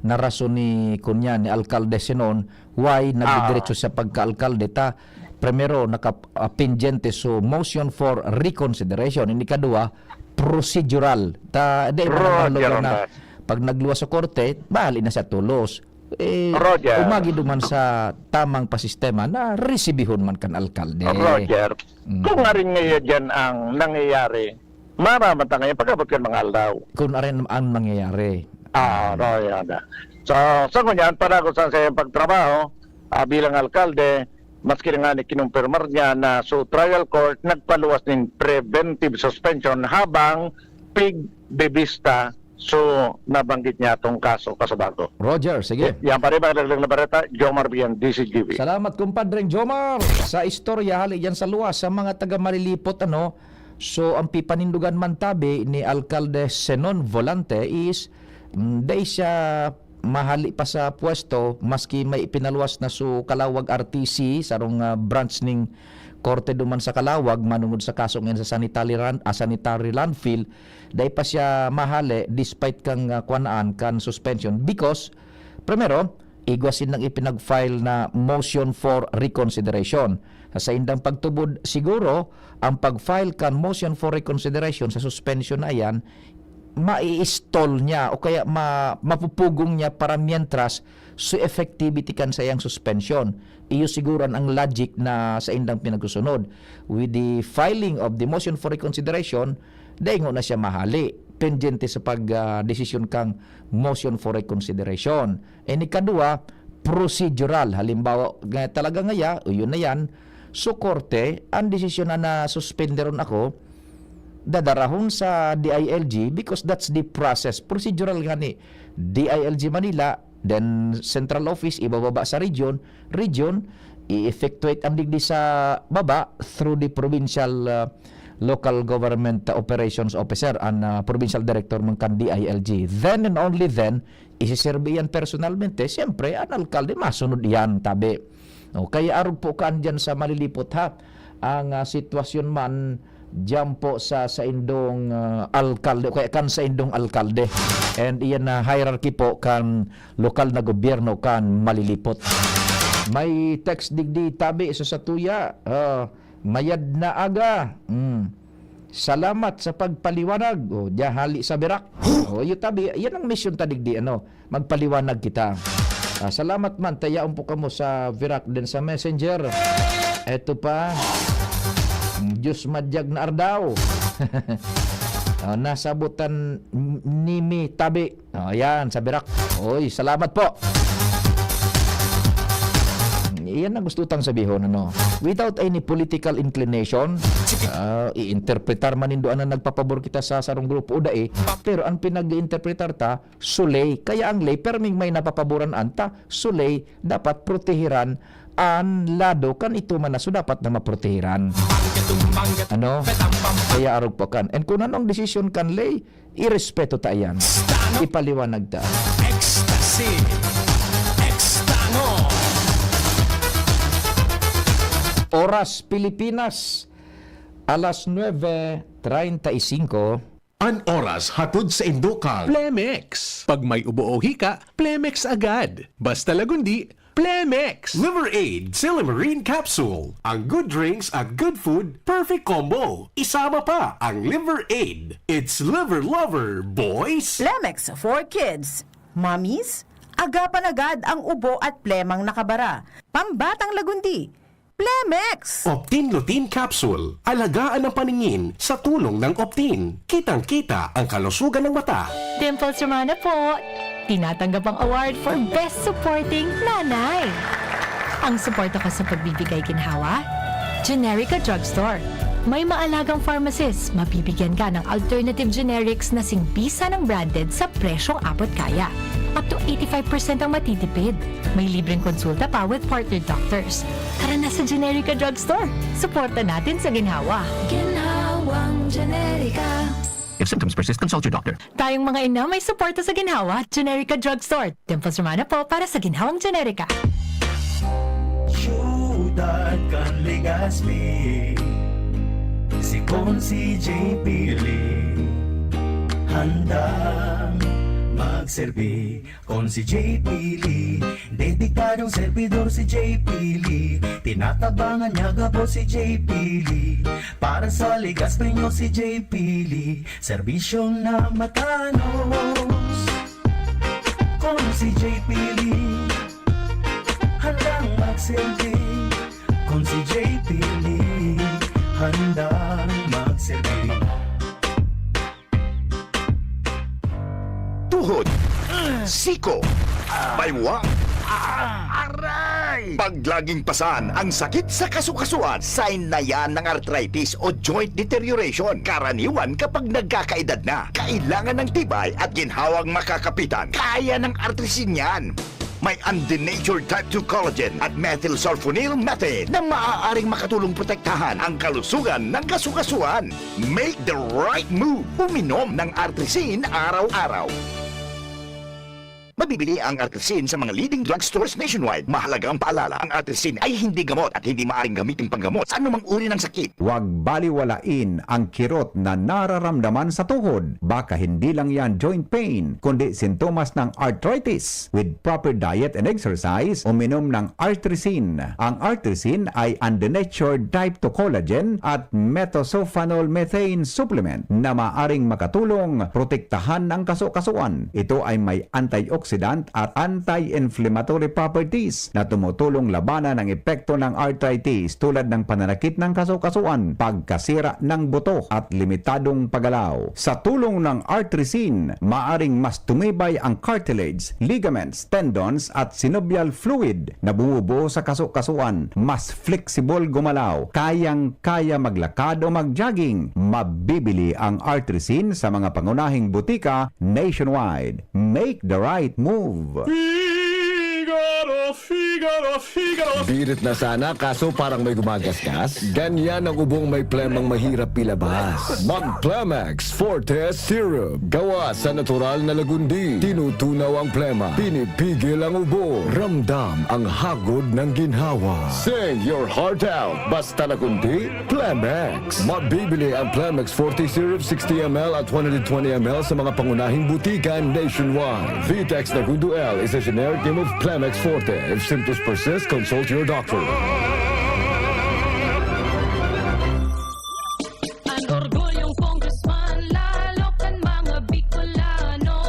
na rason ni, kunya, ni Alkalde Sinon, why Ah. nagdidiretso siya pagka-alkalde. Ta, primero, naka-, ah, pendiente so motion for reconsideration. Ini kadua, procedural. Ta, di man Roger nahulugan on na that. pag nagluwas sa korte, bahali na siya tolos. Eh, Roger. umagi duman sa tamang pasistema na resibihon man kan alkalde. Roger, Mm. kung arin ngayon dyan ang nangyayari, maraman ta ngayon pag-abot kan mga aldaw. Kung arin ang nangyayari. Ah, Mm. Roger. So, sa ngunyan, para ko sa, sa iyang pagtrabaho, ah, bilang alkalde, maski na nga ni kinumpirmar niya na so trial court nagpaluwas nin preventive suspension habang pigbibista so nabanggit niya tong kaso, Kasabago. Roger, sige. Yan pa rin, mga dagdag na bareta, Jomar Bian, D C G B. Salamat, kumpadreng Jomar, sa istorya hali diyan sa luwas, sa mga taga Malilipot, ano. So, ang pipanindugan man tabi ni Alkalde Zenon Volante is, mm, dai siya mahali pa sa pwesto, maski may ipinaluwas na so Calauag R T C, sarong, ah, branch ning korte duman sa Calauag, manungod sa kaso ngayon sa sanitary ran-, ah, sanitary landfill, dai pa siya mahali despite kang, ah, kwanaan kan suspension because, primero, igwa sindang ipinag-file na motion for reconsideration. Sa saindang pagtubod, siguro, ang pag-file kan motion for reconsideration sa suspension na iyan, mai-stall niya o kaya ma-, mapupugong niya para mientras su effectivity kan saiyang suspension. Iyo siguro an, ang logic na saindang pinagsusunod. With the filing of the motion for reconsideration, daingo na siya mahali, pendyente sa pag, ah, desisyon kang motion for reconsideration. And ikadua, procedural. Halimbawa, nga talaga ngaya, o yun na yan, so korte, ang desisyon na nasuspenderon ako, dadarahon sa D I L G because that's the process. Procedural nga ni D I L G Manila, then central office, ibababa sa region, region, i-effectuate ang digdi sa baba through the provincial, uh, local government operations officer, an, uh, provincial director man kan D I L G. Then and only then, isiserbi yan personalmente, siyempre, an alkalde masunod iyan, tabi. O, kaya arog po kaan diyan sa Malilipot, ha? Ang, ah, sitwasyon man diyan po sa saindong, ah, alkalde o kaya kan saindong alkalde. And iyan na hierarchy po kan lokal na gobyerno kan Malilipot. May text digdi, tabi sa satuya, ah, mayad na aga. Hmm. Salamat sa pagpaliwanag. O, diya hali sa Birak. O, iyo tabi, yan ang mission ta digdi, ano, magpaliwanag kita. Ah, salamat man, tayaon po kamo sa Virak din sa Messenger. Eto pa, Diyos madyag na ardaw. Ah, nasabutan ni mi tabi. Oh, ayan, sa Birak. Oy, salamat po. Iyan ang gusto tang sabihon, ano. Without any political inclination, ah, i-interpretar man nindo an nagpapabor kita sa sarong grupo o dai, pero ang pinag-iinterpretar ta, so lay. Kaya ang lay, perming may napapaboran anta, so lay, dapat protehiran an lado kan ito man na so dapat na maprotehiran. Ano? Kaya arog pa kan. And kung anong desisyon kan lay, irespeto ta iyan. Ipaliwanag ta. Ecstasy. Extano. Oras Pilipinas, alas nuebe treinta y cinco. An oras hatod sa indo kan Plemex. Pag may ubo o hika, Plemex agad. Basta lagundi, Plemex! Liver Aid Silimarin Capsule. Ang good drinks at good food, perfect combo. Isama pa ang Liver Aid. It's Liver Lover, boys! Plemex for kids. Mommies, agapan agad ang ubo at plemang nakabara. Pambatang lagundi, Plemex! Optin Lutein Capsule. Alagaan ang paningin sa tulong ng Optin. Kitang-kita ang kalusugan ng mata. Dimples Romana po! Tinatanggap ang award for Best Supporting Nanay. Ang suporta ko sa pagbibigay ginhawa, Generica Drugstore. May maalagang pharmacist, mabibigyan ka ng alternative generics na singbisa ng branded sa presyong abot kaya. Up to eighty-five percent ang matitipid. May libreng konsulta pa with partner doctors. Tara na sa Generica Drugstore. Suporta natin sa ginhawa. Ginhawang Generica. If symptoms persist, consult your doctor. Tayong mga ina may suporta sa ginhawa, Generica Drugstore. Dimples Romana po para sa ginhawang Generica. Siyudad kan Legazpi, si Consi J P Lee, handang magserbi. Consi J P Lee, dedikadong servidor si J P Lee. Tinatabangan niya gabos si J P Lee. Para sa Legazpi nyo si J P Lee, serbisyong na matanos. Consi J P Lee, handang magserbi. Consi J P Lee, handang magserbi. Tuhod, siko, baywa, aray! Pag laging pasan ang sakit sa kasukasuan, sign na yan ng arthritis o joint deterioration. Karaniwan kapag nagkakaedad na, kailangan ng tibay at ginhawang makakapitan. Kaya ng Artrisin yan. May undenatured type two collagen at methylsulfonyl methane na maaaring makatulong protektahan ang kalusugan ng kasukasuan. Make the right move. Uminom ng Artrisin araw-araw. Mabibili ang Artrisin sa mga leading drugstores nationwide. Mahalagang paalala, ang Artrisin ay hindi gamot at hindi maaaring gamitin panggamot sa anumang uri ng sakit. Huwag baliwalain ang kirot na nararamdaman sa tuhod. Baka hindi lang yan joint pain, kundi sintomas ng arthritis. With proper diet and exercise, uminom ng Artrisin. Ang Artrisin ay undenatured type two collagen at methylsulfonyl methane supplement na maaring makatulong protektahan ang kaso-kasuan. Ito ay may antioxidant at anti-inflammatory properties na tumutulong labanan ang epekto ng arthritis, tulad ng pananakit ng kaso-kasuan, pagkasira ng buto, at limitadong paggalaw. Sa tulong ng Artrisin, maaring mas tumibay ang cartilage, ligaments, tendons, at synovial fluid na bumubuo sa kaso-kasuan. Mas flexible gumalaw, kayang-kaya maglakad o mag-jogging. Mabibili ang Artrisin sa mga pangunahing butika nationwide. Make the right move. Figaro, Figaro, Figaro. Birit na sana, kaso parang may gumagasgas. Ganyan ang ubong may plemang mahirap ilabas. Mag Plemex Forte Syrup. Gawa sa natural na lagundi. Tinutunaw ang plema. Pinipigil ang ubo. Ramdam ang hagod ng ginhawa. Sing your heart out. Basta lagundi, Plemex. Mabibili ang Plemex forty Syrup sixty M L at one hundred twenty M L sa mga pangunahing butika nationwide. Vitex Nagundo L is a generic name of Plemex Forte. If symptoms persist, consult your doctor. An orgulyong congressman, lalo kan mga Bicolano.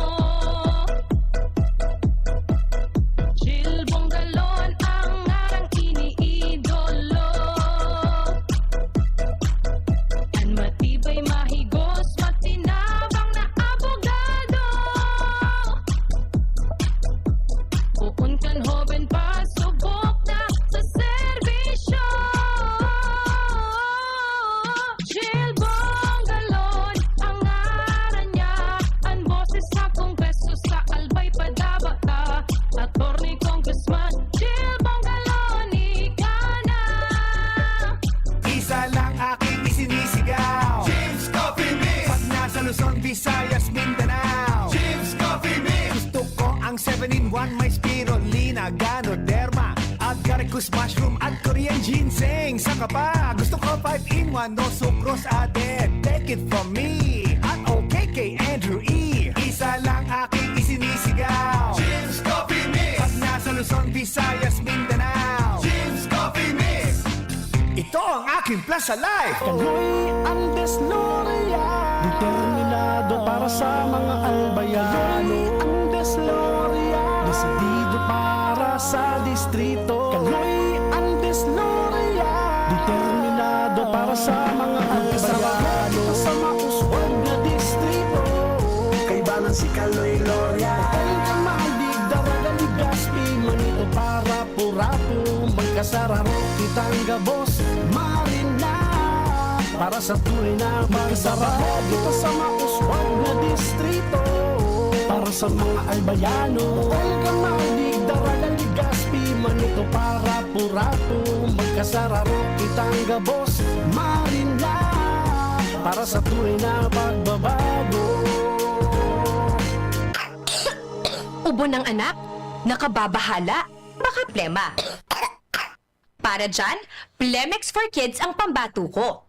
Chill Bongalon ang ngarang iniidolo. An matibay, mahigos, matinabang na abogado. Poon kan hoben pa, subok na sa serbisyo. Chill Bongalon ang ngaran niya. An boses sa Kongreso, sa Albay padaba ta. Attorney Congressman Chill Bongalon, ika na. Isa lang aking isinisigaw. Jim's Coffee Mix. Pag nasa Luzon, Visayas, Mindanao. Jim's Coffee Mix. Gusto ko ang seven-in-one, may spirulina, ganoderma, agaricus mushroom at Korean ginseng. Saka pa, gusto ko five-in-one, no sucrose added. Take it from me, at okay kay Andrew E. Isa lang aking isinisigaw. Jim's Coffee Mix. Pag nasa Luzon, Visayas, Mindanao. Jim's Coffee Mix. Ito ang aking Plaza Life. Kaloy Andes Loria. Determinado para sa mga albayano. Kaloy Andes Loria. Desidido para sa distrito. Kaloy Andes Loria. Determinado para sa mga albayano. Magkasarap kita sa mauswag na distrito. Kaibanan si Kaloy Loria. Kung ka malig, Daraga, Legazpi, Manito, para Purapo, magkasararo kitang gabos, Marina. Para sa tunay na magkasararo kita sa mauswag na distrito. Para sa mga albayano, Olga, Malig, Daraga, Legazpi, Manito, para Purapo, magkasararo kitang gabos, Marina. Para sa tunay na pagbabago. Ubo ng anak? Nakababahala? Baka plema. Para dyan, Plemex for Kids ang pambato ko.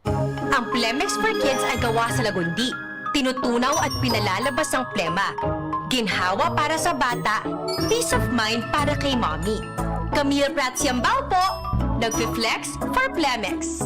Ang Plemex for Kids ay gawa sa lagundi. Tinutunaw at pinalalabas ang plema. Ginhawa para sa bata, peace of mind para kay mommy. Camille Prats Yambao po, nagfi-flex for Plemex.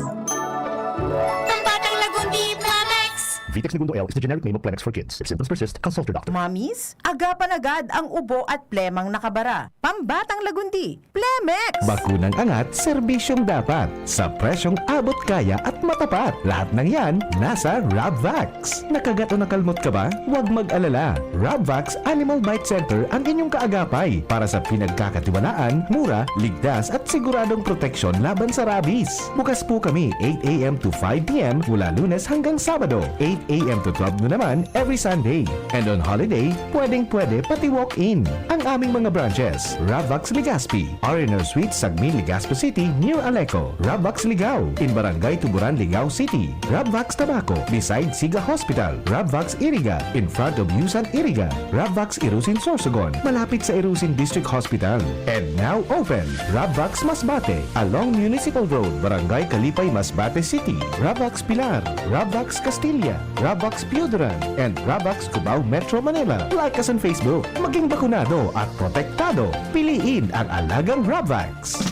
Pambatang Lagundi, Plemex! Vitex Negundo L is the generic name of Plemex for Kids. If symptoms persist, consult your doctor. Mommies, agapan agad ang ubo at plemang nakabara. Pambatang Lagundi, Plemex! Bakunang angat, serbisyong dapat, sa presyong abot kaya at matapat. Lahat ng yan, nasa Rabvax. Nakagat o nakalmot ka ba? Huwag mag-alala. Rabvax Animal Bite Center ang inyong kaagapay para sa pinagkakatiwalaan, mura, ligtas at siguradong proteksyon laban sa rabies. Bukas po kami eight a m to five p m mula Lunes hanggang Sabado, eight A M to twelve noon naman every Sunday. And on holiday, pwedeng-pwede pati walk-in. Ang aming mga branches, Ravvax Legazpi, R and R Suite, Sagmin, Legazpi City, near Aleco. Ravvax Ligao, in Barangay Tuburan, Ligao City. Ravvax Tabaco, beside Siga Hospital. Ravvax Iriga, in front of Yusan Iriga. Ravvax Irusin, Sorsogon, malapit sa Irusin District Hospital. And now open, Ravvax Masbate, along Municipal Road, Barangay Kalipay, Masbate City. Ravvax Pilar, Ravvax Castilla, Ravvax Pioduran, and Ravvax Cubao, Metro Manila. Like us on Facebook. Maging bakunado at protektado. Piliin ang alagang Ravvax.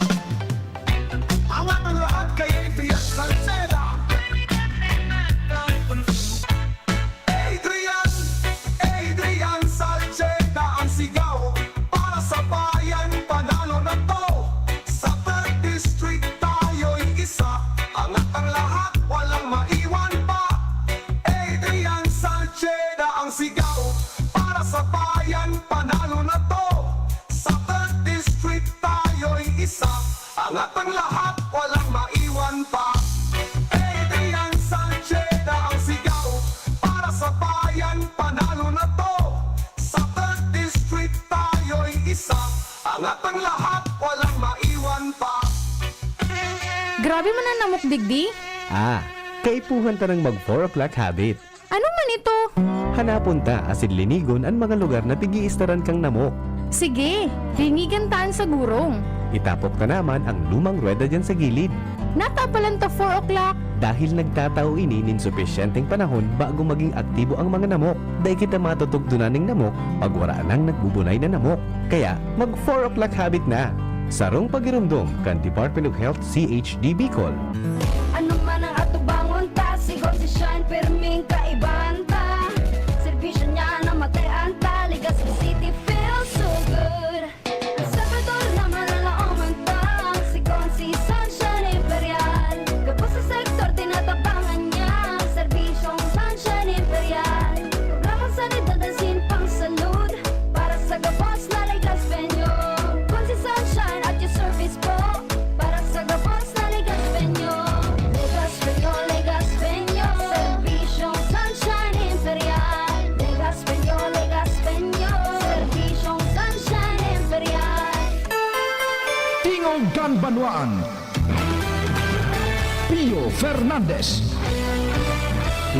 Angat ang lahat kay Adrian Salceda. Adrian, Adrian Salceda ang sigaw. Para sa bayan, panalo na to. Sa third District, tayo'y isa. Angat ang lahat, walang maiwan pa. Adrian Salceda ang sigaw. Para sa bayan, panalo na to. Sa third District, tayo'y isa. Angat ang lahat, walang maiwan pa. Adrian Salceda ang sigaw. Para sa bayan, panalo na to. Sa third District, tayo'y isa. Angat ang lahat, walang maiwan pa. Grabe man ang namok digdi. Ah, kaipuhan ta ng mag four o'clock habit. Ano man ito? Hanapon ta asin linigon an mga lugar na pig-iistaran kang namok. Sige, lingigan taan sa gurong. Itapok ta naman ang lumang ruweda diyan sa gilid. Natapalan ta four o'clock. Dahil nagtatao ini nin supisyenteng panahon bago maging aktibo ang mga namok. Dai kita matutugdonan ning namok pag wara nang nagbubunay na namok. Kaya, mag four o'clock habit na! Sarong pagiromdom kan Department of Health C H D Bicol. Ano man ang atubangon ta, sigon si Shine, pirming kaibahan ta. Serbisyo niya na matean ta, Legazpi City feels so good. Ang Salvador na malalaoman ta, sigon si Sunshine Imperial. Gabos sa sektor, tinatabangan niya, serbisyong Sunshine Imperial. Programang sanidad asin pangsalud, para sa gabos na Legazpeño. Kun si Sunshine at your service po, para sa gabos na Legazpeño. Legazpeño, Legazpeño, serbisyong Sunshine Imperial. Legazpeño, Legazpeño, serbisyong Sunshine Imperial. Tingog kan Banwaan, Pio Fernandez.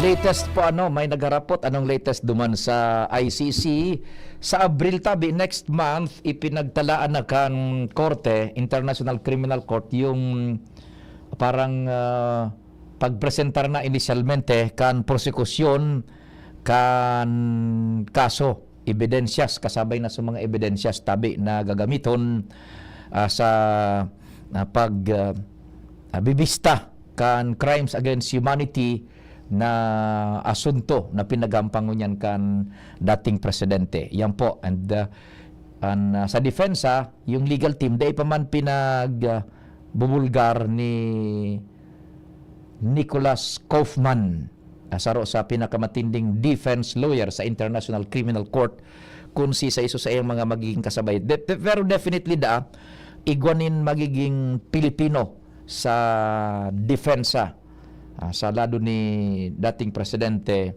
Latest po, ano, may nagharapot, anong latest duman sa I C C? Sa Abril tabi, next month, ipinagtalaan na kan korte, International Criminal Court, yung parang, ah, pagpresentar na inisyalmente kan prosekusyon kan kaso, ebidensyas, kasabay na sa mga ebidensyas tabi na gagamiton, ah, sa, ah, pag, ah, ah, bibista kan crimes against humanity na asunto na pinagampang ngunyan kan dating presidente. Yan po. And, ah, an, ah, sa depensa, yung legal team, dai pa man pinag, ah, bubulgar ni Nicholas Kaufman, ah, saro sa pinakamatinding defense lawyer sa International Criminal Court, kun si sa iso sa iyang mga magiging kasabay. De-, de-, pero definitely da, igwa nin magiging Pilipino sa depensa, ah, sa lado ni dating presidente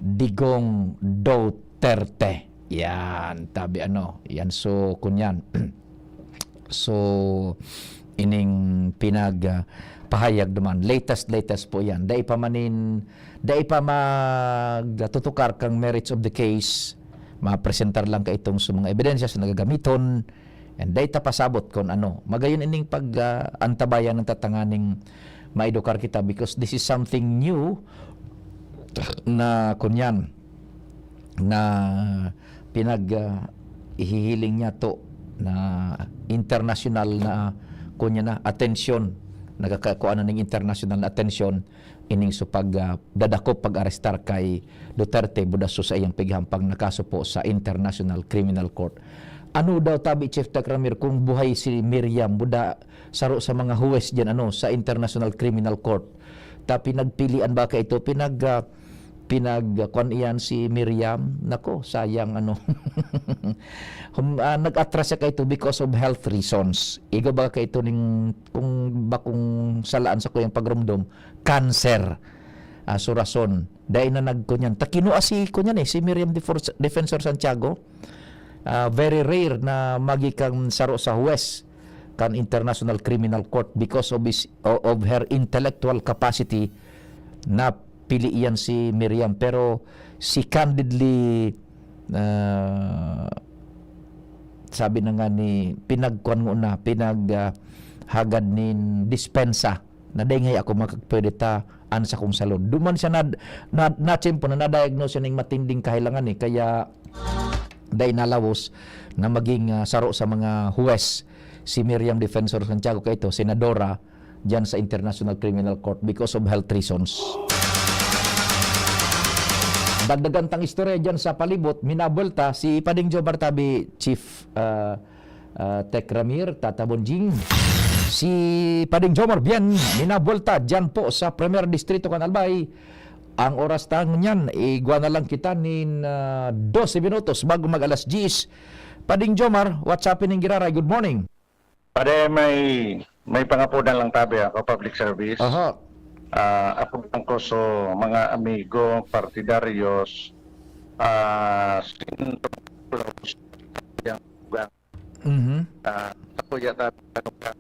Digong Duterte. Yan, tabi ano. Yan, so, kunyan. So, ining pinag, ah, pahayag duman. Latest, latest po yan. Dai pa manin, dai pa magtutukar kang merits of the case. Mapresentar lang ka itong sa mga ebidensya sa nagagamiton. And dai ta pasabot kung ano. Magayon ining pag, ah, antabayan ng tatanganing maedukar kita because this is something new na kunyan na pinag, ah, ihihiling niya to na international na kunya na atensyon, nagkakakuan na ning international na atensyon ining so pag, ah, dadakop, pag-arestar kay Duterte budaso sa iyang pighampang na kaso po sa International Criminal Court. Ano daw tabi, Chief Takramir, kung buhay si Miriam, buda saro sa mga huwes diyan, ano, sa International Criminal Court, ta pinagpilian ba ka ito, pinag, ah, pinag, ah, kwan iyan si Miriam? Nako, sayang, ano. Hum-, ah, nag-atras siya kaito because of health reasons. Igwa ba kaito ning, kung bakong salaan sa kuyang pagrumdom, cancer. ah, so rason. Dai na nagkunyan. Ta kinua si kunyan eh, si Miriam Defor-, Defensor Santiago. Ah, very rare na magi kang saro sa huwes kan International Criminal Court because of his, o-, of her intellectual capacity. Napili iyan si Miriam. Pero si candidly, ah, sabi na nga ni, pinagkuan mo na, pinag, ah, hagad nin dispensa na dai ngay ako makapwede ta an sakong salud. Duman siya na, na, na tiyempo na na-diagnose siya ning matinding kahilangan eh, kaya dai nalawos na maging, ah, saro sa mga huwes si Miriam Defensor Santiago kaito, senadora diyan sa International Criminal Court because of health reasons. Dagdagan tang istorya diyan sa palibot, minabuelta si Pading Joe Bartabi, Chief, ah, ah, Tech Ramir, Tata Bonjing. Si Pading Jomar Bien, minabuelta diyan po sa Premier Distrito kan Albay. Ang oras ta ngunyan, igwa na lang kita nin, ah, dose minutos bago mag alas diyes. Pading Jomar, what's happening, Giraray? Good morning. Pare, may, may pangapodan lang tabi ako, public service. Aha. Ah, apodan ko so mga amigo, partidaryos, ah, sin Mhm. ah, ako ya tabi ano ka.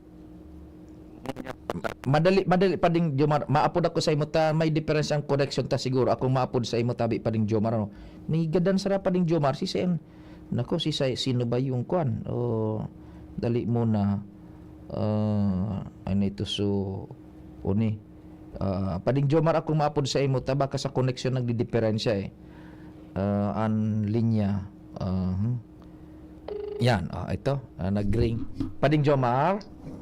Madali, madali, Pading Jomar. Maapod ako sa imo ta, may diferensya ang connection ta siguro. Akong maapod sa imo tabi, Pading Jomar, ano? Ni gadan sara, Pading Jomar, si Sen. Nako, si Sai, sino ba yung kwan? O, dali muna. Ah, ano ito? So, uni. Ah, Pading Jomar, akong maapod sa imo ta, baka sa connection nagdidiperensya eh. Ah, an linya. Ah, hmm. Yan, ah, ito. Ah, nag-ring. Pading Jomar?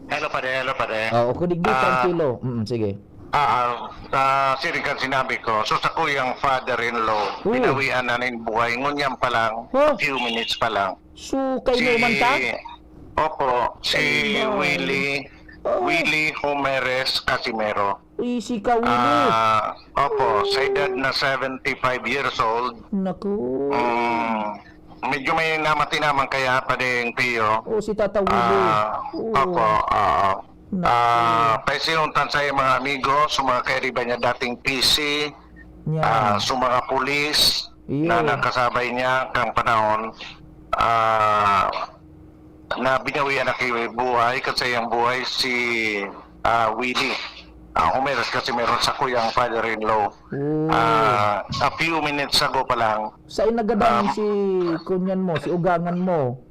Hello, pare. Hello, pare. Ah, o, kudigdi, Ah. Tranquilo. Mm, sige. Ah, ah, ah, siring kan sinabi ko, so sa kuyang father-in-law, Oo. binawian na nin buhay, ngunyan pa lang, Huh? few minutes pa lang. So, kay mo man ta? Opo, si Ay, bye. Willie, Oh. Willie Homeres Casimero. Uy, si Kawili. Ah, opo, sa edad na seventy-five years old, Naku. mm, medyo may namati naman kaya, Pading Pio. Oh, si Tata Willie. Ah, Oo. Opo, oo. Naku. Ah, paisiuntan sa iyong mga amigo, sa mga kairiba niya dating P C, Yan. ah, sa mga pulis Iyo. na nakasabay niya kang panahon, ah, na binawian na kay buhay, kan sa iyang buhay si, ah, Willie. Ah, Homeres Casimero, sa kuyang father-in-law. Oh. Ah, a few minutes ago pa lang, Sa inagadan um, si kunyan mo, si ugangan mo.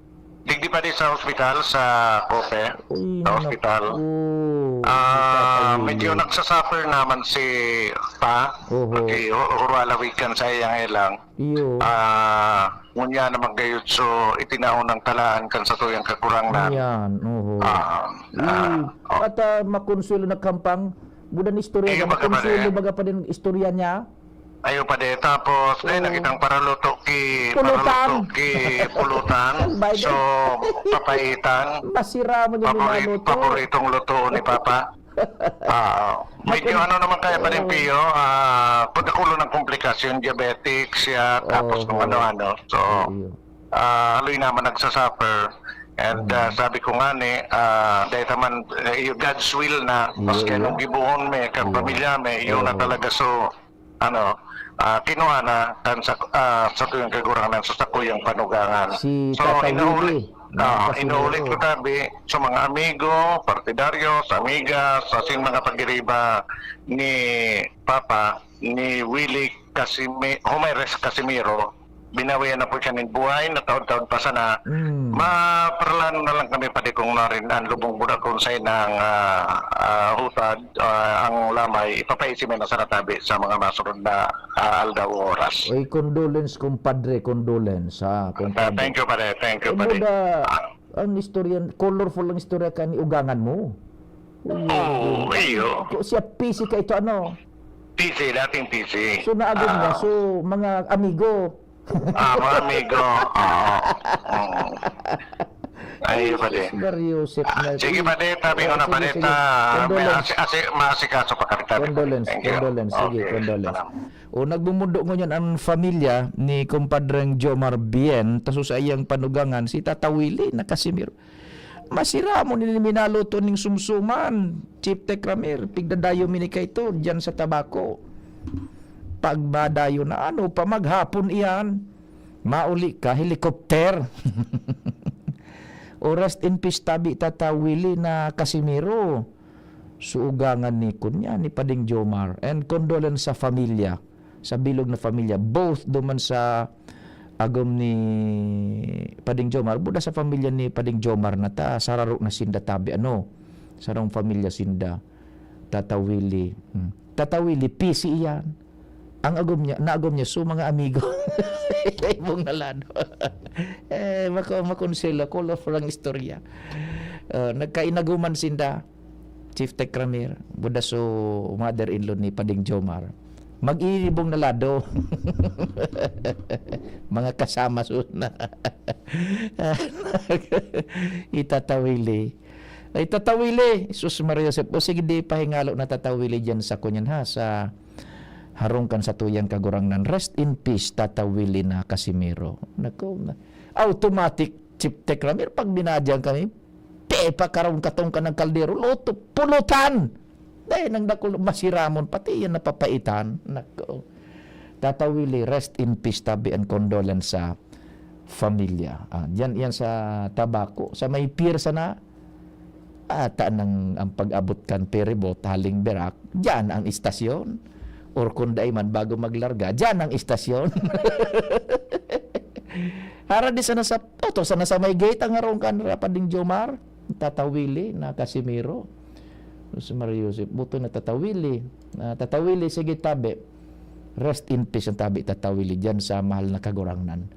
Digdi pa di sa hospital, sa Cope. Uy, Sa hospital. naku. Ah, Naku. Medyo nagsasuffer naman si Pa. Oho. Pati hu- huralawig kan sa iyang ilang. Iyo. Ah, ngunya naman gayud so itinao ng talaan kan sa tuyang kagurangnan. Yan, oho. Ah, Uy, ah, at ah, makonsuelo na kampang. Budan istorya Iyo, niya, baga pa makonsuelo rin. Baga pa din istorya niya. Ayo pa de. Tapos, eh, Oo. nakitang paraluto ki, Pulutan. Paraluto ki Pulutan. By the So, papaitan. Masira mo yung Pabori- minaluto. Paboritong luto ni Papa. Ah, medyo Ako- ano naman kaya pa rin, Oo. Pio, ah, pagkakulo ng komplikasyon, diabetic siya, tapos Oo. kung ano-ano. So, Iyo. ah, haloy naman nagsasuffer. And Mm. ah, sabi ko nga ni, ah, dahil naman, eh, yung God's will na, Iyo, maski iyo. anong gibuhon mi, kan Iyo. pamilya mi, yun na Oo. talaga. So, ano, ah, kinuha na kan sa, ah, sa tuyang kagurangnan, sa sakuyang panugangan. Si So, Tata inuulit, Willie, ah, Tata inuulit ko Willie. Tabi, sa mga amigo, partidaryos, amigas, sa sin mga pagiriba ni Papa, ni Willie Casimi-, Homeres Casimiro, binawian na po siya ng buhay, na taon-taon pa sana. Mm. Maparalano na lang kami, padi kong narin, ang lubong budak kung sa inang, ah, ah, hutad, ah, ang lamay, ipapaisi mo na sana tabi sa mga masunod na, ah, aldaw o oras. Oy, condolence, compadre, condolence, ha, Ah, compadre. thank you, pare. Thank you, Eh, pare. buda, Ah, ang istorya, colorful ang istorya ka ni ugangan mo. Uy, Oo, iyo. Ko- Siya P C ka ito, ano? P C, dating P C. So, naagom niya. Ah. So, mga amigo. Ah, mga amigo. Oo. Oo. Ay, pare. Mario Joseph Ah, na. sige, pare, tabi ko Oh, na, sige, pare, sige. ta, may Condolence. asi, asi, maasikaso pa kami, tabi. Condolence, Thank you. condolence. Sige, Okay, condolence. salamat. O, nagmumundo ngunyan ang familia ni Compadreng Jomar Bien, taso sa iyang panugangan, si Tata Willie na Casimir. Masira mo nin minaluto ning sumsuman, Chief Tech Ramir, pigdadayo mi ni kaito, diyan sa Tabaco. Pag madayo na, ano pa, maghapon iyan, mauli ka, helicopter. O rest in peace, tabi Tata Willie na Casimiro. Suugangan ni kunya, ni Pading Jomar. And condolence sa familia, sa bilog na familia. Both duman sa agom ni Pading Jomar, buda sa familia ni Pading Jomar na ta, sararo na sinda tabi, ano, sarong familia sinda. Tata Willie. Hmm. Tata Willie, P C iyan. Ang agom niya, naagom niya, so mga amigo. Sa ibong na lado. Eh, mako-, makonselo, colorful ang istorya. Ah, nagkainaguman sinda, Chief Tecramir, buda so mother-in-law ni Pading Jomar. Mag-iibong na lado. Mga kasama so na. Itatawili. Ay, tatawili. Sus, Maria Josep. O sige, di pahingalo na tatawili dyan sa kunyan, ha, sa harong kan satuyang Kagurangnan. Rest in peace, tatawili na Casimiro. Nako, na, automatic, Chief Tecramir, pag binadyan kami, pe, pakarong katong ka ng kaldero, luto, pulutan! Dahil nang dakul, masiramon, pati yan napapaitan. Nako. Tatawili, rest in peace, tabi, and condolence sa familia. Ah, diyan, yan sa Tabaco. Sa may pier sana, ata nang ang pag-abot kan ferryboat, haling Virac, diyan ang istasyon. Or kung dai man, bago maglarga, diyan ang istasyon. Hara di sana sa, oto, sana sa may gate, ang harong kan Rapading Jomar, tatawili na Casimiro. Si Mario Joseph, buto na tatawili. Na tatawili, sige, tabi. Rest in peace ang tabi tatawili diyan sa mahal na Kagurangnan.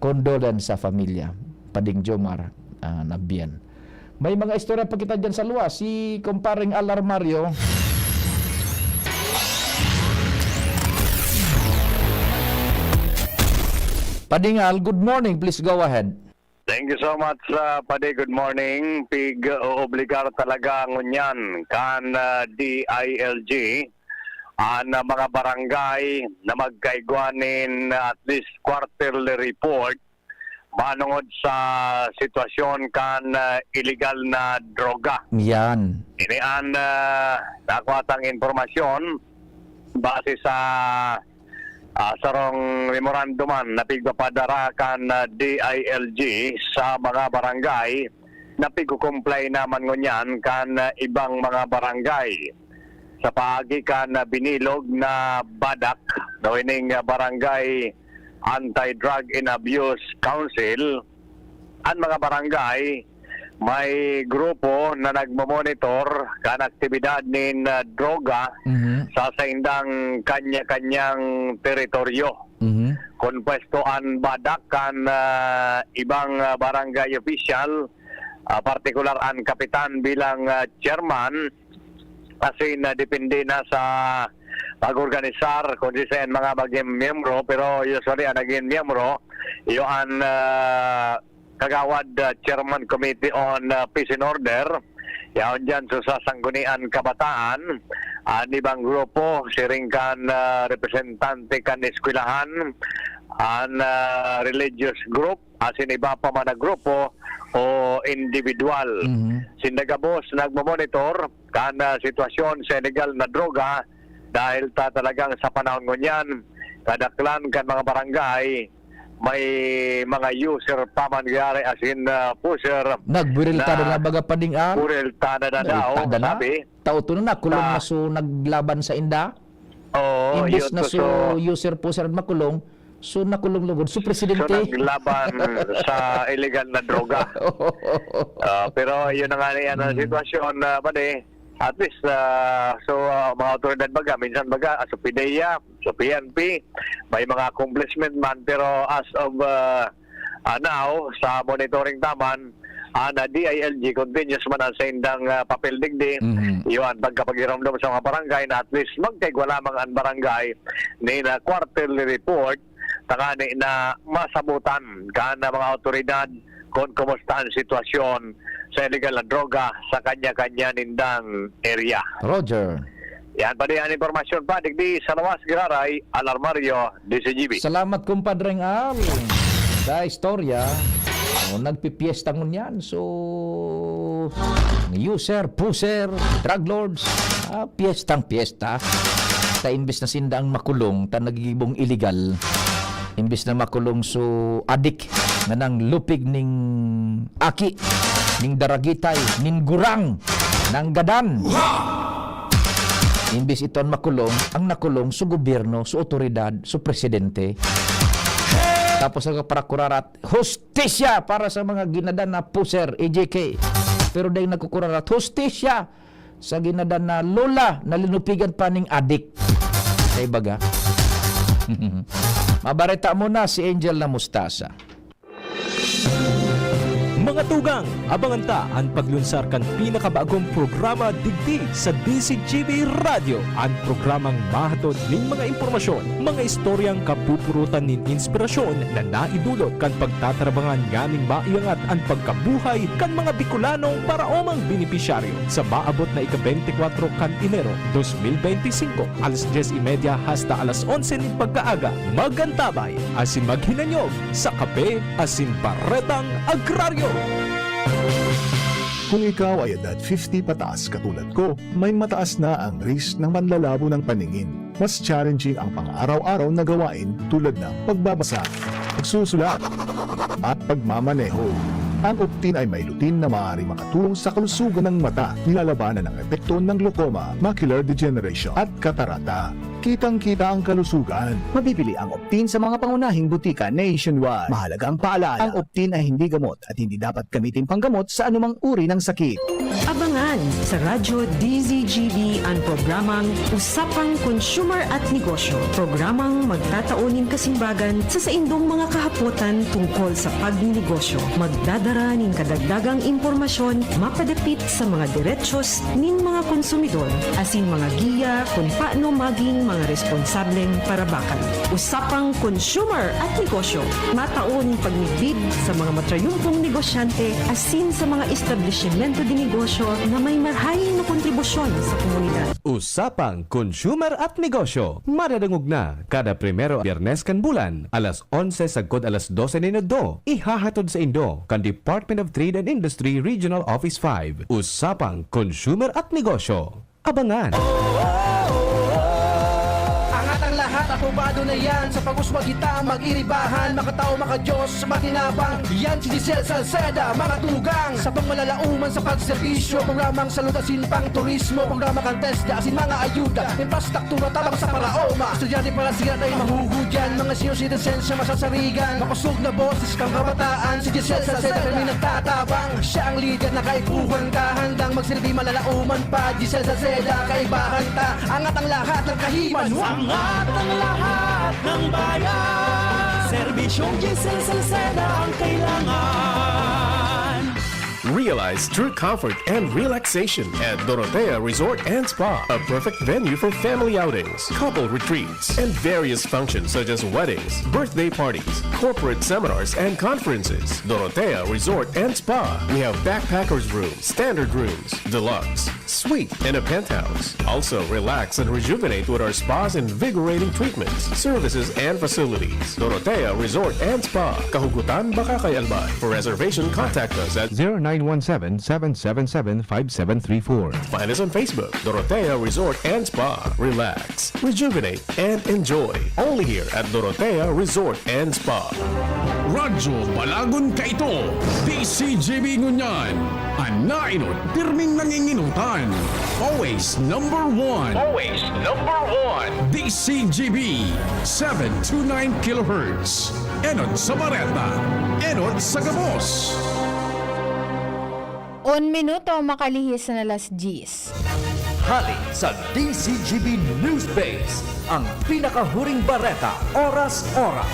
Condolence sa familia, Pading Jomar, ah, Nabian. May mga istorya pa kita diyan sa luwas. Si Kumpareng Alarmario. Pading Al, good morning. Please go ahead. Thank you so much, uh, Padi. Good morning. Pig-oobligar talaga ngunyan kan, uh, D I L G an, uh, mga barangay na magkaigwa nin, uh, at least quarterly report manongod sa sitwasyon kan, uh, iligal na droga. Yan. Ini an, uh, nakuha tang impormasyon base sa, ah, sarong memoranduman na pigpapadara kan, ah, D I L G sa mga barangay na pigko-comply naman ngunyan kan, ah, ibang mga barangay. Sa paagi kan, ah, binilog na BADAC, no, ining, ah, Barangay Anti-Drug and Abuse Council, an mga barangay may grupo na nagmo-monitor kan aktibidad nin, ah, droga Mhm. sa saindang kanya-kanyang teritoryo. Mhm. Kompuesto an BADAC kan, ah, ibang, ah, barangay official, ah, partikular an kapitan bilang, ah, chairman, asin, ah, depende na sa pag-organisar kung sisay an mga magin miyembro, pero usually an nagin miyembro, iyo an, ah, Kagawad, ah, Chairman Committee on, ah, Peace and Order, yaon diyan sa Sangguniang Kabataan, an ibang grupo, siring kan, ah, representante kan eskwelahan, an, ah, religious group, asin iba pa man na grupo o individual. Mhm. Sinda gabos nagmo-monitor kan, ah, sitwasyon sa iligal na droga dahil ta talagang sa panahon ngunyan, kadaklan kan mga barangay, may mga user pa man gayari, asin, ah, pusher Nagwiriltada na, na baga, Pading Al? Wiriltada na daw, Wiriltada na? Sabi. Tao to na, nakulong Sa na so naglaban sa inda? Oo, Imbis yun na to, so so user pusher at makulong, so nakulong lugod. So, So, presidente. naglaban sa iligal na droga. Ah, pero yun na nga na yan ang Hmm. sitwasyon, ah, Padi. At least, ah, so, ah, mga otoridad baga, minsan baga, ah, sa PDEA, sa P N P, may mga accomplishment man, pero as of, ah, ah, now, sa monitoring taman, ah, na D I L G, continuous man ang saindang, ah, papel digdi, Mhm. iyo an pagkapaghiramdom sa mga barangay na at least magkaigwa lamang ang barangay ni na quarterly report, tangani na masabutan kan mga otoridad kung kumusta ang sitwasyon sa iligal na droga sa kanya-kanya nindang area. Roger. Yan pa din ang impormasyon pa, digdi sa Lawas, Giraray, Alarmario, D C G B. Salamat, Kumpadreng Al, sa istorya. O, nagpipiesta ngunyan. So, user, pusher, drug lords, ah, piyestang piyesta. ta imbes na sinda ang makulong, ta nagigibong illegal. Imbes na makulong so adik na nanglupig ning aki, ning daragitay, ning gurang, nang gadan. Imbes ito ang makulong, ang nakulong so gobyerno, so otoridad, so presidente. Tapos ang parakurarat, hustisya para sa mga ginadan na puser, A J K. Pero dahil nagkukurarat, hustisya sa ginadan na lola na linupigan pa ning adik. Kay baga. Mabareta mo na si Angel na Mustasa. Mga tugang, abangan ta an paglunsar kan pinakabagong programa digdi sa D C G B Radyo, an programang mahatod nin mga impormasyon, mga istoryang kapupurutan nin inspirasyon na naidulot kan pagtatarabangan nganing maiangat an pagkabuhay kan mga Bicolanong paraomang benepisyaryo. Sa maabot na ika-bente kwatro kan Enero dos mil bente singko, alas dyes y media hasta alas onse nin pagkaaga, magantabay asin maghinanyog sa Kape asin Baretang Agraryo. Kung ikaw ay edad fifty pataas katulad ko, may mataas na ang risk ng manlalabo ng paningin. Mas challenging ang pang-araw-araw na gawain tulad ng pagbabasa, pagsusulat, at pagmamaneho. Ang Optin ay may lutein na maaaring makatulong sa kalusugan ng mata, nilalabanan ang epekto ng glaucoma, macular degeneration, at katarata. Kitang-kita ang kalusugan. Mabibili ang Optin sa mga pangunahing butika nationwide. Mahalagang paalala, ang Optin ay hindi gamot at hindi dapat gamitin panggamot sa anumang uri ng sakit. Abangan sa Radyo D Z G B an programang Usapang Consumer at Negosyo, programang magtatao nin kasimbagan sa saindong mga kahapotan tungkol sa pagnenegosyo. Magdadara nin kadagdagang impormasyon mapadapit sa mga derechos nin mga konsumidor, asin mga giya kun paano maging mga responsableng parabakan. Usapang Consumer at Negosyo, matao nin pagmidbid sa mga matrayumpong negosyante asin sa mga establisimento de negosyo na may marhay na kontribusyon sa komunidad. Usapang Consumer at Negosyo, madadangog na kada primero Biyernes kan bulan, alas onse sagkod alas dose nin udto. Ihahatod saindo kan Department of Trade and Industry Regional Office five. Usapang Consumer at Negosyo. Abangan! Angat ang lahat, aprobado na yan. Sa pag-uswag kita, mag-iribahan, makatao, makadiyos, matinabang. Yan si Giselle Salceda, mga tugang. Sa pangmalalauman sa pagserbisyo, programang salud asin pang turismo, programa kan TESDA asin mga ayuda, infrastruktura tabang sa paraoma. Estudyante para siya tayo mahuhudyan, mga senior citizens siya masasarigan. Makusog na boses kang kabataan, si Giselle Salceda kami nagtatabang. Siya ang lider na kaipuhan ka, handang magsilbi malalauman pa. Giselle Salceda, kaibahan ta, angat ang lahat ng kahiman. Angat ang lahat ng bayan. Serbisyong Giselle Salceda ang kailangan. Realize true comfort and relaxation at Dorotea Resort and Spa, a perfect venue for family outings, couple retreats, and various functions such as weddings, birthday parties, corporate seminars, and conferences. Dorotea Resort and Spa. We have backpackers room, standard rooms, deluxe, suite, and a penthouse. Also, relax and rejuvenate with our spa's invigorating treatments, services, and facilities. Dorotea Resort and Spa, Kahugutan, Bacacay, Albay. For reservation, contact us at zero nine one seven, seven seven seven, five seven three four. Find us on Facebook, Dorotea Resort and Spa. Relax, rejuvenate, and enjoy. Only here at Dorotea Resort and Spa. Radyo Balagon Kaito, D C G B ngunyan. An nainot, pirming nanginginutan. Always number one. Always number one. D C G B, seven two nine kilohertz. Enot sa bareta, enot sa gabos. Un minuto makalihis na alas diyes. Hali sa D C G B News Base, ang pinakahuring bareta, oras-oras.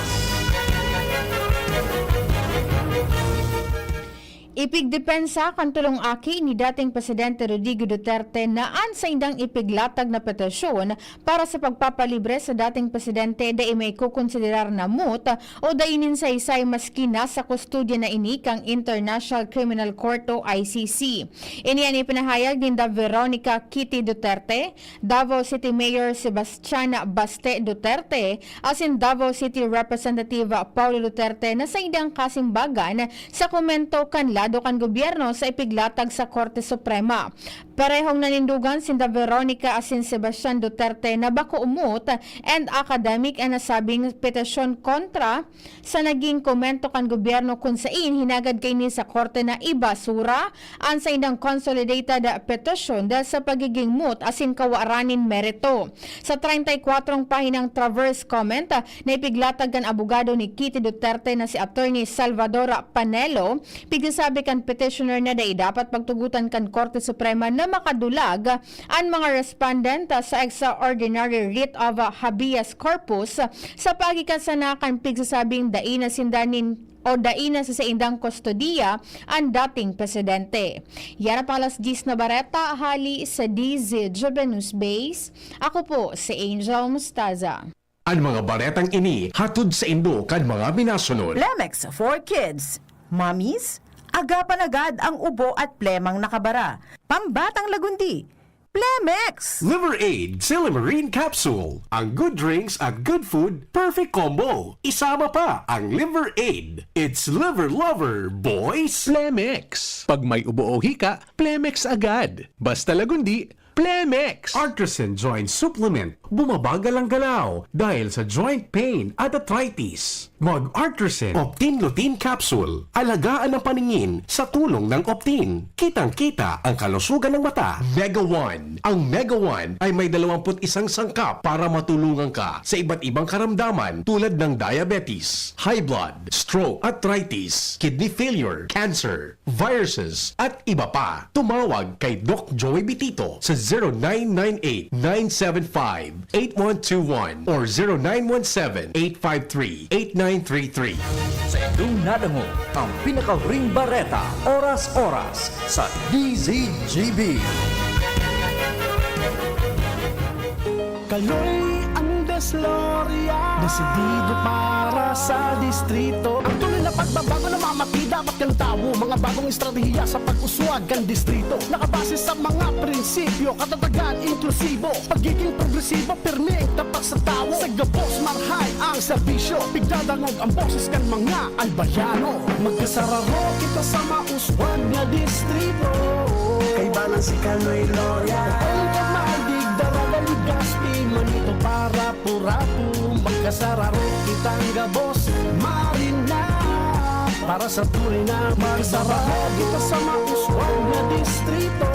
Ipigdepensa kan tulong aki ni dating Presidente Rodrigo Duterte na an saindang ipiglatag na petisyon para sa pagpapalibre sa dating presidente dai maikokonsiderar na moot o dai nin saysay maski nasa kustodya na ini kan International Criminal Court o I C C. Ini an ipinahayag ninda Veronica Kitty Duterte, Davao City Mayor Sebastian Baste Duterte, asin Davao City Representative Paulo Duterte na saindang kasimbagan sa komento kanla kan gobyerno sa ipiglatag sa Korte Suprema. Parehong nanindogan sinda Veronica asin Sebastian Duterte na bako umot and academic an nasabing petisyon kontra sa naging komento kan gobyerno, kun sain hinagad kaini sa korte na ibasura an saindang consolidated petisyon dahil sa pagiging moot asin kawaran nin merito. Sa treinta y cuatro pahinang traverse comment, na ipiglatag kan abogado ni Kitty Duterte na si Attorney Salvador Panelo, pigsasabi kan petitioner na dai dapat pagtugotan kan Korte Suprema na makadulag an mga respondent sa extraordinary writ of habeas corpus sa paagi kan sana kan pigsasabing dai na sinda nin o dai na sa saindang kustodiya an dating presidente. Yan ang pang alas diyes na bareta hali sa D Z G B News Base. Ako po si Angel Mustaza. An mga baretang ini hatod saindo kan mga minasunod. Plemex for Kids. Mommies, agapan agad ang ubo at plemang nakabara. Pambatang lagundi, Plemex! Liver Aid, Silymarin Capsule. Ang good drinks at good food, perfect combo. Isama pa ang Liver Aid. It's Liver Lover, boys! Plemex. Pag may ubo o hika, Plemex agad. Basta lagundi, Plemex! Artisan Joint Supplement, bumabagal ang galaw dahil sa joint pain at arthritis. Mag-Artisan Optin Lutein Capsule, alagaan ang paningin sa tulong ng Optin. Kitang-kita ang kalusugan ng mata. Mega One. Ang Mega One ay may dalawampu't isang sangkap para matulungan ka sa iba't ibang karamdaman tulad ng diabetes, high blood, stroke, arthritis, kidney failure, cancer, viruses, at iba pa. Tumawag kay Doc Joey Bitito sa zero nine nine eight, nine seven five, eight one two one or zero nine one seven, eight five three, eight nine three three. Sa indong nadangog ang pinakahuring bareta, oras-oras sa D Z G B. Kaloy Andres Loria, desidido para sa distrito. Ang tunay na pagbabago na mamati dapat kan tawo. Mga bagong estratehiya sa pag-uswag kan distrito. Nakabase sa mga prinsipyo, katatagan, inklusibo, pagiging progresibo, pirmi, tapat sa tawo. Sa gabos, marhay ang serbisyo. Pigdadangog ang boses kan mga Albayano. Magkasararo kita sa mauswag na distrito. Kaibanan si Kaloy Loria. Ang kamay, digdara, Legazpi, Manito, Parapu-rapu. Magkasararo kitang gabos, marina. Para sa tunay na magkasararo kita sa mauswag na distrito.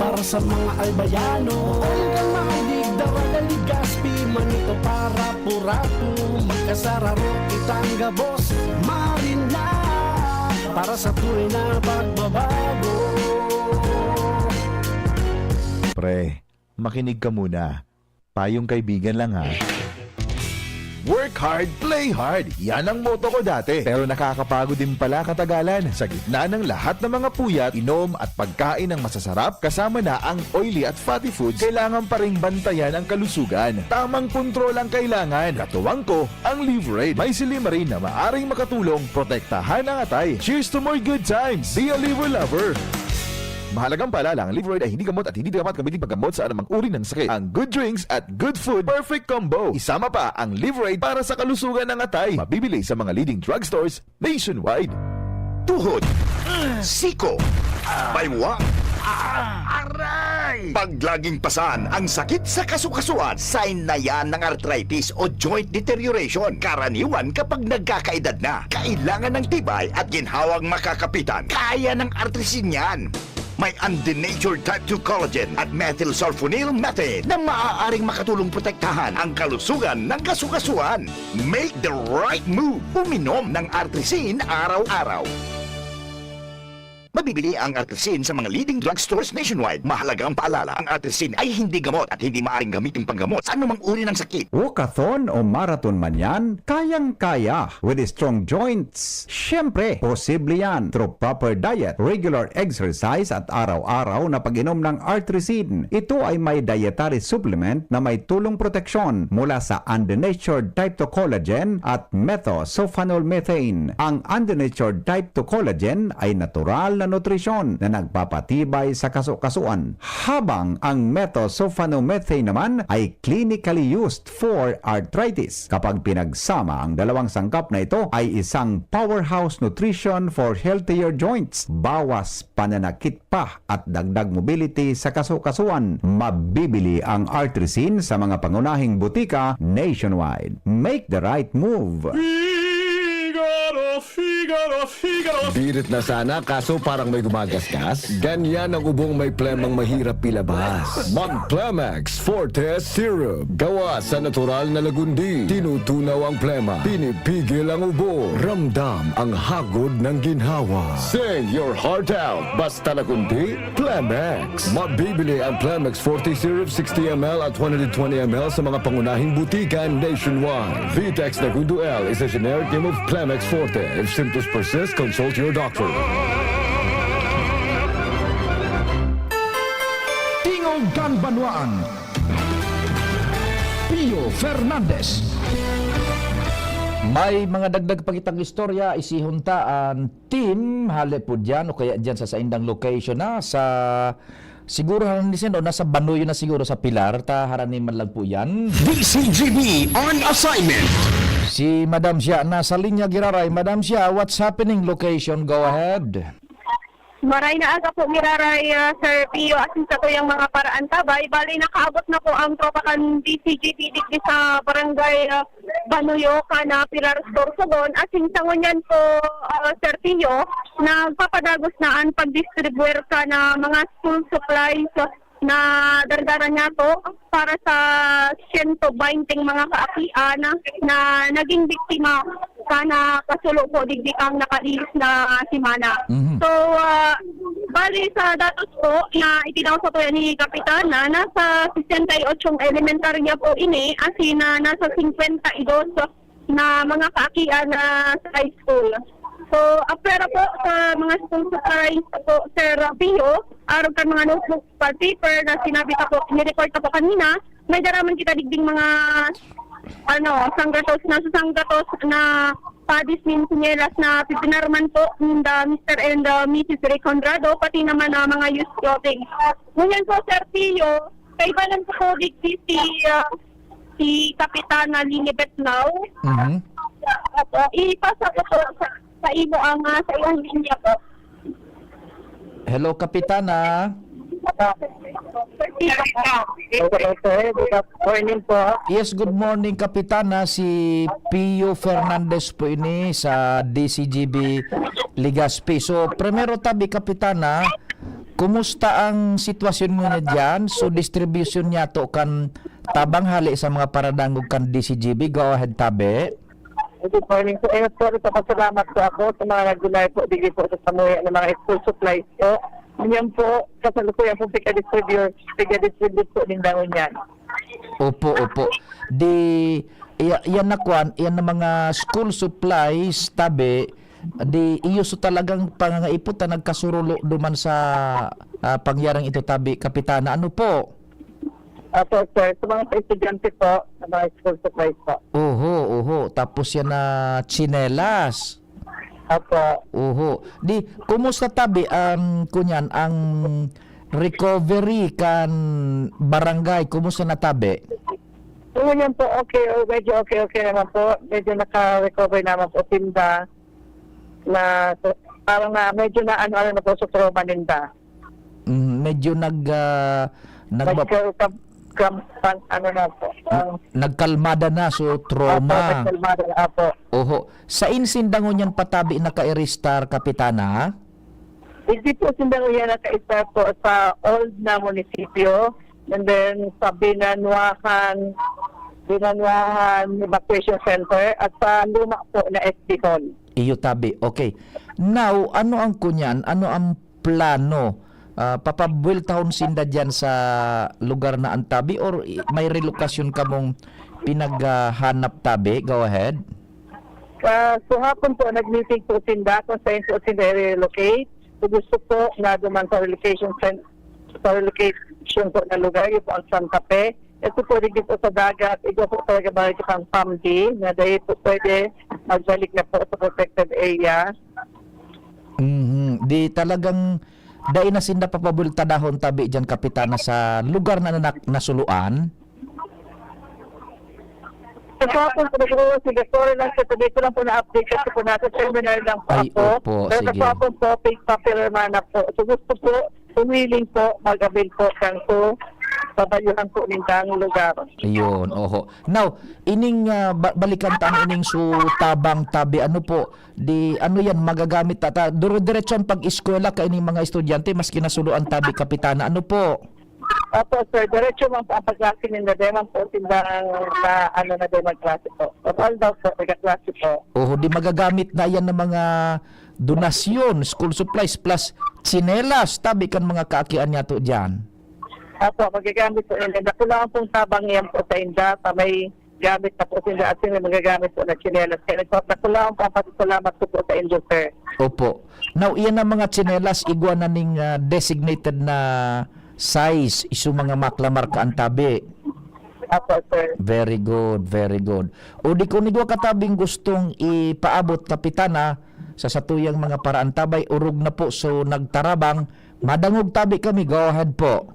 Para sa mga Albayano. Ang kamay, digdara, Legazpi, Manito, Parapu-rapu. Magkasararo kitang gabos, marina. Para sa tunay na pagbabago. Pre, makinig ka muna. Payong kaibigan lang, ha. Work hard, play hard. Yan ang motto ko dati. Pero nakakapagod din pala katagalan. Sa gitna ng lahat ng mga puyat, inom at pagkain ng masasarap, kasama na ang oily at fatty foods, kailangan pa ring bantayan ang kalusugan. Tamang kontrol ang kailangan. Katuwang ko, ang Liverade. May silymarin na maaring makatulong protektahan ang atay. Cheers to more good times! Be a Liver Lover! Mahalagang paalala, ang Liverade ay hindi gamot at hindi dapat gamitin paggamot sa anumang uri ng sakit. Ang good drinks at good food, perfect combo. Isama pa ang Liverade para sa kalusugan ng atay. Mabibili sa mga leading drugstores nationwide. Tuhod, siko, baywang, aray! Pag laging pasan ang sakit sa kasukasuan, sign na yan ng arthritis o joint deterioration. Karaniwan kapag nagkakaedad na, kailangan ng tibay at ginhawang makakapitan. Kaya ng Artrisin yan. May undenatured type two collagen at methylsulfonyl methane na maaaring makatulong protektahan ang kalusugan ng kasukasuan. Make the right move. Uminom ng Artrisin araw-araw. Mabibili ang Artrisin sa mga leading drugstores nationwide. Mahalagang paalala, ang Artrisin ay hindi gamot at hindi maaaring gamitin panggamot sa anumang uri ng sakit. Walkathon o marathon man yan, kayang-kaya. With strong joints, siyempre, posible yan through proper diet, regular exercise at araw-araw na pag-inom ng Artrisin. Ito ay may dietary supplement na may tulong proteksyon mula sa undenatured type two collagen at methosulfonol methane. Ang undenatured type two collagen ay natural na Nutrition na nagpapatibay sa kaso-kasuan, habang ang methoxyphenomethaine naman ay clinically used for arthritis. Kapag pinagsama, ang dalawang sangkap na ito ay isang powerhouse nutrition for healthier joints, bawas pananakit pa at dagdag mobility sa kaso-kasuan. Mabibili ang Artrisin sa mga pangunahing butika nationwide. Make the right move! Figaro, Figaro, Figaro. Birit na sana, kaso parang may gumagasgas. Ganyan ang ubong may plemang mahirap ilabas. Mag Plemex Forte Syrup. Gawa sa natural na lagundi. Tinutunaw ang plema. Pinipigil ang ubo. Ramdam ang hagod ng ginhawa. Sing your heart out. Basta lagundi, Plemex. Mabibili ang Plemex Forte Syrup sixty M L at one hundred twenty M L sa mga pangunahing butika nationwide. Vitex Nagundo L is a generic name of Plemex Forte. If symptoms persist, consult your doctor. Tingog kan Banwaan, Pio Fernandez. May mga dagdag pa kitang istorya, isihon ta an team, hale po diyan o kaya diyan sa saindang location na sa, siguro, ano ni Sen, o nasa Banoyo na siguro, sa Pilar, ta harani man lang po yan. D C G B on assignment. Si Madam Sia nasa linya, giraray. Madam Sia, what's happening? Location, go ahead. Maray na aga po, giraray, ah, Sir Pio, asin sa tuyang mga paraan tabay. Bali, nakaabot na po ang tropa kan D C G B digdi sa barangay, ah, Banuyo, kan, ah, Pilar Sorsogon. Asin sa ngunyan po, ah, Sir Pio, nagpapadagos na ang pagdistribuer kan mga school supplies na dardara niya to para sa siyento baynte mga kaakian na naging biktima kan kasulo po digdi kan nakalipas na semana. Mhm. So, ah, bali sa datos po na itinaw sa tuya ni Kapitana, nasa sesenta y ocho elementarya po ini, asin na nasa singkwenta y dos na mga kaakian na sa high school. So, apwera po sa mga school supplies po, Sir Pio, arog kan mga notebook, pad paper na sinabi ka po, ni-report ka po kanina, may daraman kita digding mga, ano, sanggatos na, sanggatos na padis nin tsinelas na pipinarman po ninda Mister and, uh, Missus Ray Conrado, pati naman ang mga used clothing. Ngunyan po, Sir Pio, kaibanan po po digdi si, uh, si Kapitana Lini Betnao. Mhm. Opo, ipasa ko po sa, sa imo ang, ah, sa iyong linya po. Hello, Kapitana. Hello, sir. Good morning po. Yes, good morning, Kapitana. Si Pio Fernandez po ini sa D C G B Legazpi. So, primero tabi, Kapitana, kumusta ang sitwasyon mo na diyan? So, distribution niya to kan tabang hale sa mga paradangog kan D C G B. Go ahead, tabi. Good morning po. Eh, sorry, papasalamat po ako sa mga nagdulay po, digdi po sa Samuya ng mga school supplies po. Yan po, kasalukuyan po, pigadistribute, pigadistribute po ninda ngunyan. Opo, opo. Di, iya-, yan na kwan, yan na mga school supplies, tabi, di iyo so talagang pangangaipot na nagkasurulo duman sa, ah, pangyaring ito, tabi, Kapitana. Ano po? Opo, sir. Sa mga estudyante po, sa mga school supplies po. Oho, oho. Tapos yan na tsinelas. Opo. Oho. Di, kumusta tabi ang, kunyan, ang recovery kan barangay? Kumusta na tabi? So, yun po, okay, oh, medyo okay, okay naman po. Medyo naka-recover naman po sinda na, parang na, medyo na ano-ano na po sa trauma ninda. Mm, medyo nag, ah, nagba- Nagka-, kam-, kam-, pang-, ano na po, ah, Nagkalmada na, so trauma. Opo, nagkalmada na, opo. Oho. Sain sinda ngunyan pa tabi naka-i-restart, Kapitana? Hindi po sinda ngunyan naka-i-restart po sa old na munisipyo, and then sa Binanuahan, Binanuahan Evacuation Center at sa luma po na S D Hall. Iyo tabi. Okay. Now, ano ang kunyan? Ano ang plano? Ah, papabuweltahon sinda diyan sa lugar na an tabi or i-, may relokasyon kamong pinaghahanap tabi? Go ahead. Ah, so hapon po, nag-meeting po sinda kung saan po sinda i-relocate. So gusto po na duman sa relocation cen-, sa relocation po na lugar, yun po ang Santa Fe. Ito po, digdi po sa dagat, ito po talaga balik ang P A M D, na dahil po pwede magbalik na po sa protected area. Mhm. Di talagang dai na sinda papabultadahon tabi diyan, Kapitana, sa lugar na nanak-, nasuluan? Sa hapon po, siguro, sige, sorry lang sa tabi ko lang po na-update kasi po nasa seminar lang po Ay, ako. opo, Pero sige. Sa hapon po, pig papirma na po. So gusto po, kung willing po, mag-avail po kang po, pabayuhan po nindang lugar. Ayun, oho. Now, ining, ah, ba-, balikan ta ang ining su tabang tabi, ano po, di, ano yan, magagamit ta, ta, duro-diretso ang pag-eskwela ka ining mga estudyante, maski nasuluan tabi, Kapitana, ano po? Opo, sir. Diretso man po ang pagklase ninda. Di man po sila sa ano na di magklase po. Total daw po, nagkaklase po. Oho, di magagamit na yan ng mga donasyon, school supplies, plus tsinelas, tabi kan mga kaakian niya to dyan. Opo, magagamit po nila. Nakulangan pong tabang yan po sa inda. Sa may gamit na po sila at sila magagamit po na tsinelas. Kaya nagpapakulaon po ang pasasalamat ko po sa inyo, sir. Opo. Now, iyan ang mga tsinelas, igwa na ning, ah, designated na size, isu mga maklamar ka ang tabi. Opo, sir. Very good, very good. O di kung igwa ka tabing gustong ipaabot, Kapitana, sa satuyang mga paraantabay, orog na po, so nagtarabang, madangog tabi kami, go ahead po.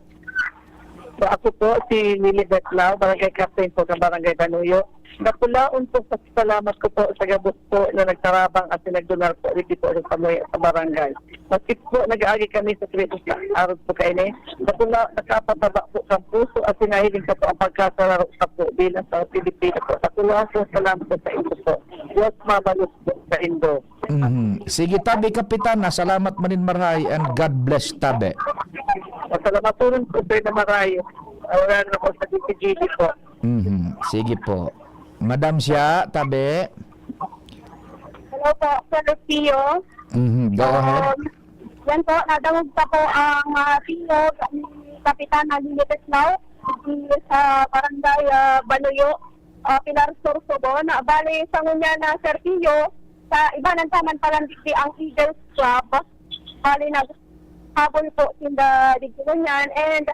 So, ako po si Lilibet Lao, barangay captain po ng Barangay Banuyo. Dakulaon po pasalamat ko po sa gabos po na nagtarabang at nagdunar po dito po sa Samoy sa barangay. Maski po nag-aagi kami sa Kristo sa araw po kaini. Dakula, nakapataba po sa puso at sinahiling ko po ang pagkasararo sa po bilang sa Pilipino po. Dakulaon po salamat po sa inyo po. Diyos mabalos po sa indo. Mhm. Sige, tabi, Kapitana. Salamat manin marahay and God bless, tabi. Salamat po rin po, sir, na marahay. Wala na po sa D P G D po. Mhm. Sige po. Madam siya, tabi. Hello po, Sir Pio. Mhm. Go ahead. Um, yan po, nadangog pa po ang, ah, Pio ni Kapitana Lilibet Lao, di sa barangay, ah, Banuyo, ah, Pilar Sorsogon. Ah, bali, sa ngunyan na Sir Pio, sa iba ng taman palandigdi ang Eagles Club. Bali, naghabol po sinda digdi ngunyan. And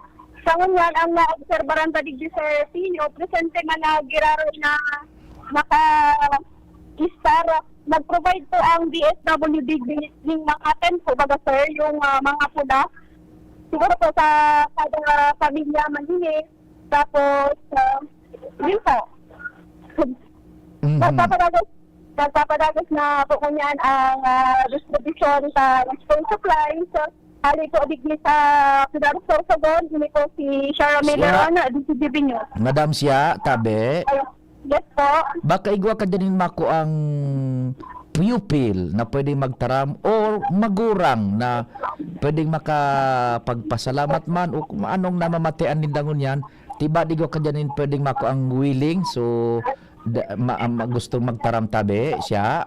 sa ngunyan, ang naobserbaran pa digdi, Sir Pio, presente man na giraray na naka-istar. Nag-provide po ang D S W D ning mga tent po, baga, sir, yung, ah, mga pula. Siguro po sa kada pamilya, manini. Tapos, ah, yun po. Mhm. Nagpapadagos, nagpapadagos na po ngunyan ang, ah, distribusyon sa school supplies. Hali po digdi sa Pilar Sorsogon, ini po si Shara Siya, Mileron, D C G B News. Madam siya, tabi. Ay, yes po. Baka igwa ka dyan yung makuang pupil na pwedeng magtaram or magurang na pwedeng makapagpasalamat man o kung anong namamatean ninda ngunyan, tiba di ko kadyan pwedeng mako ang willing, so, da, ma, ma, gustong magtaram tabi siya.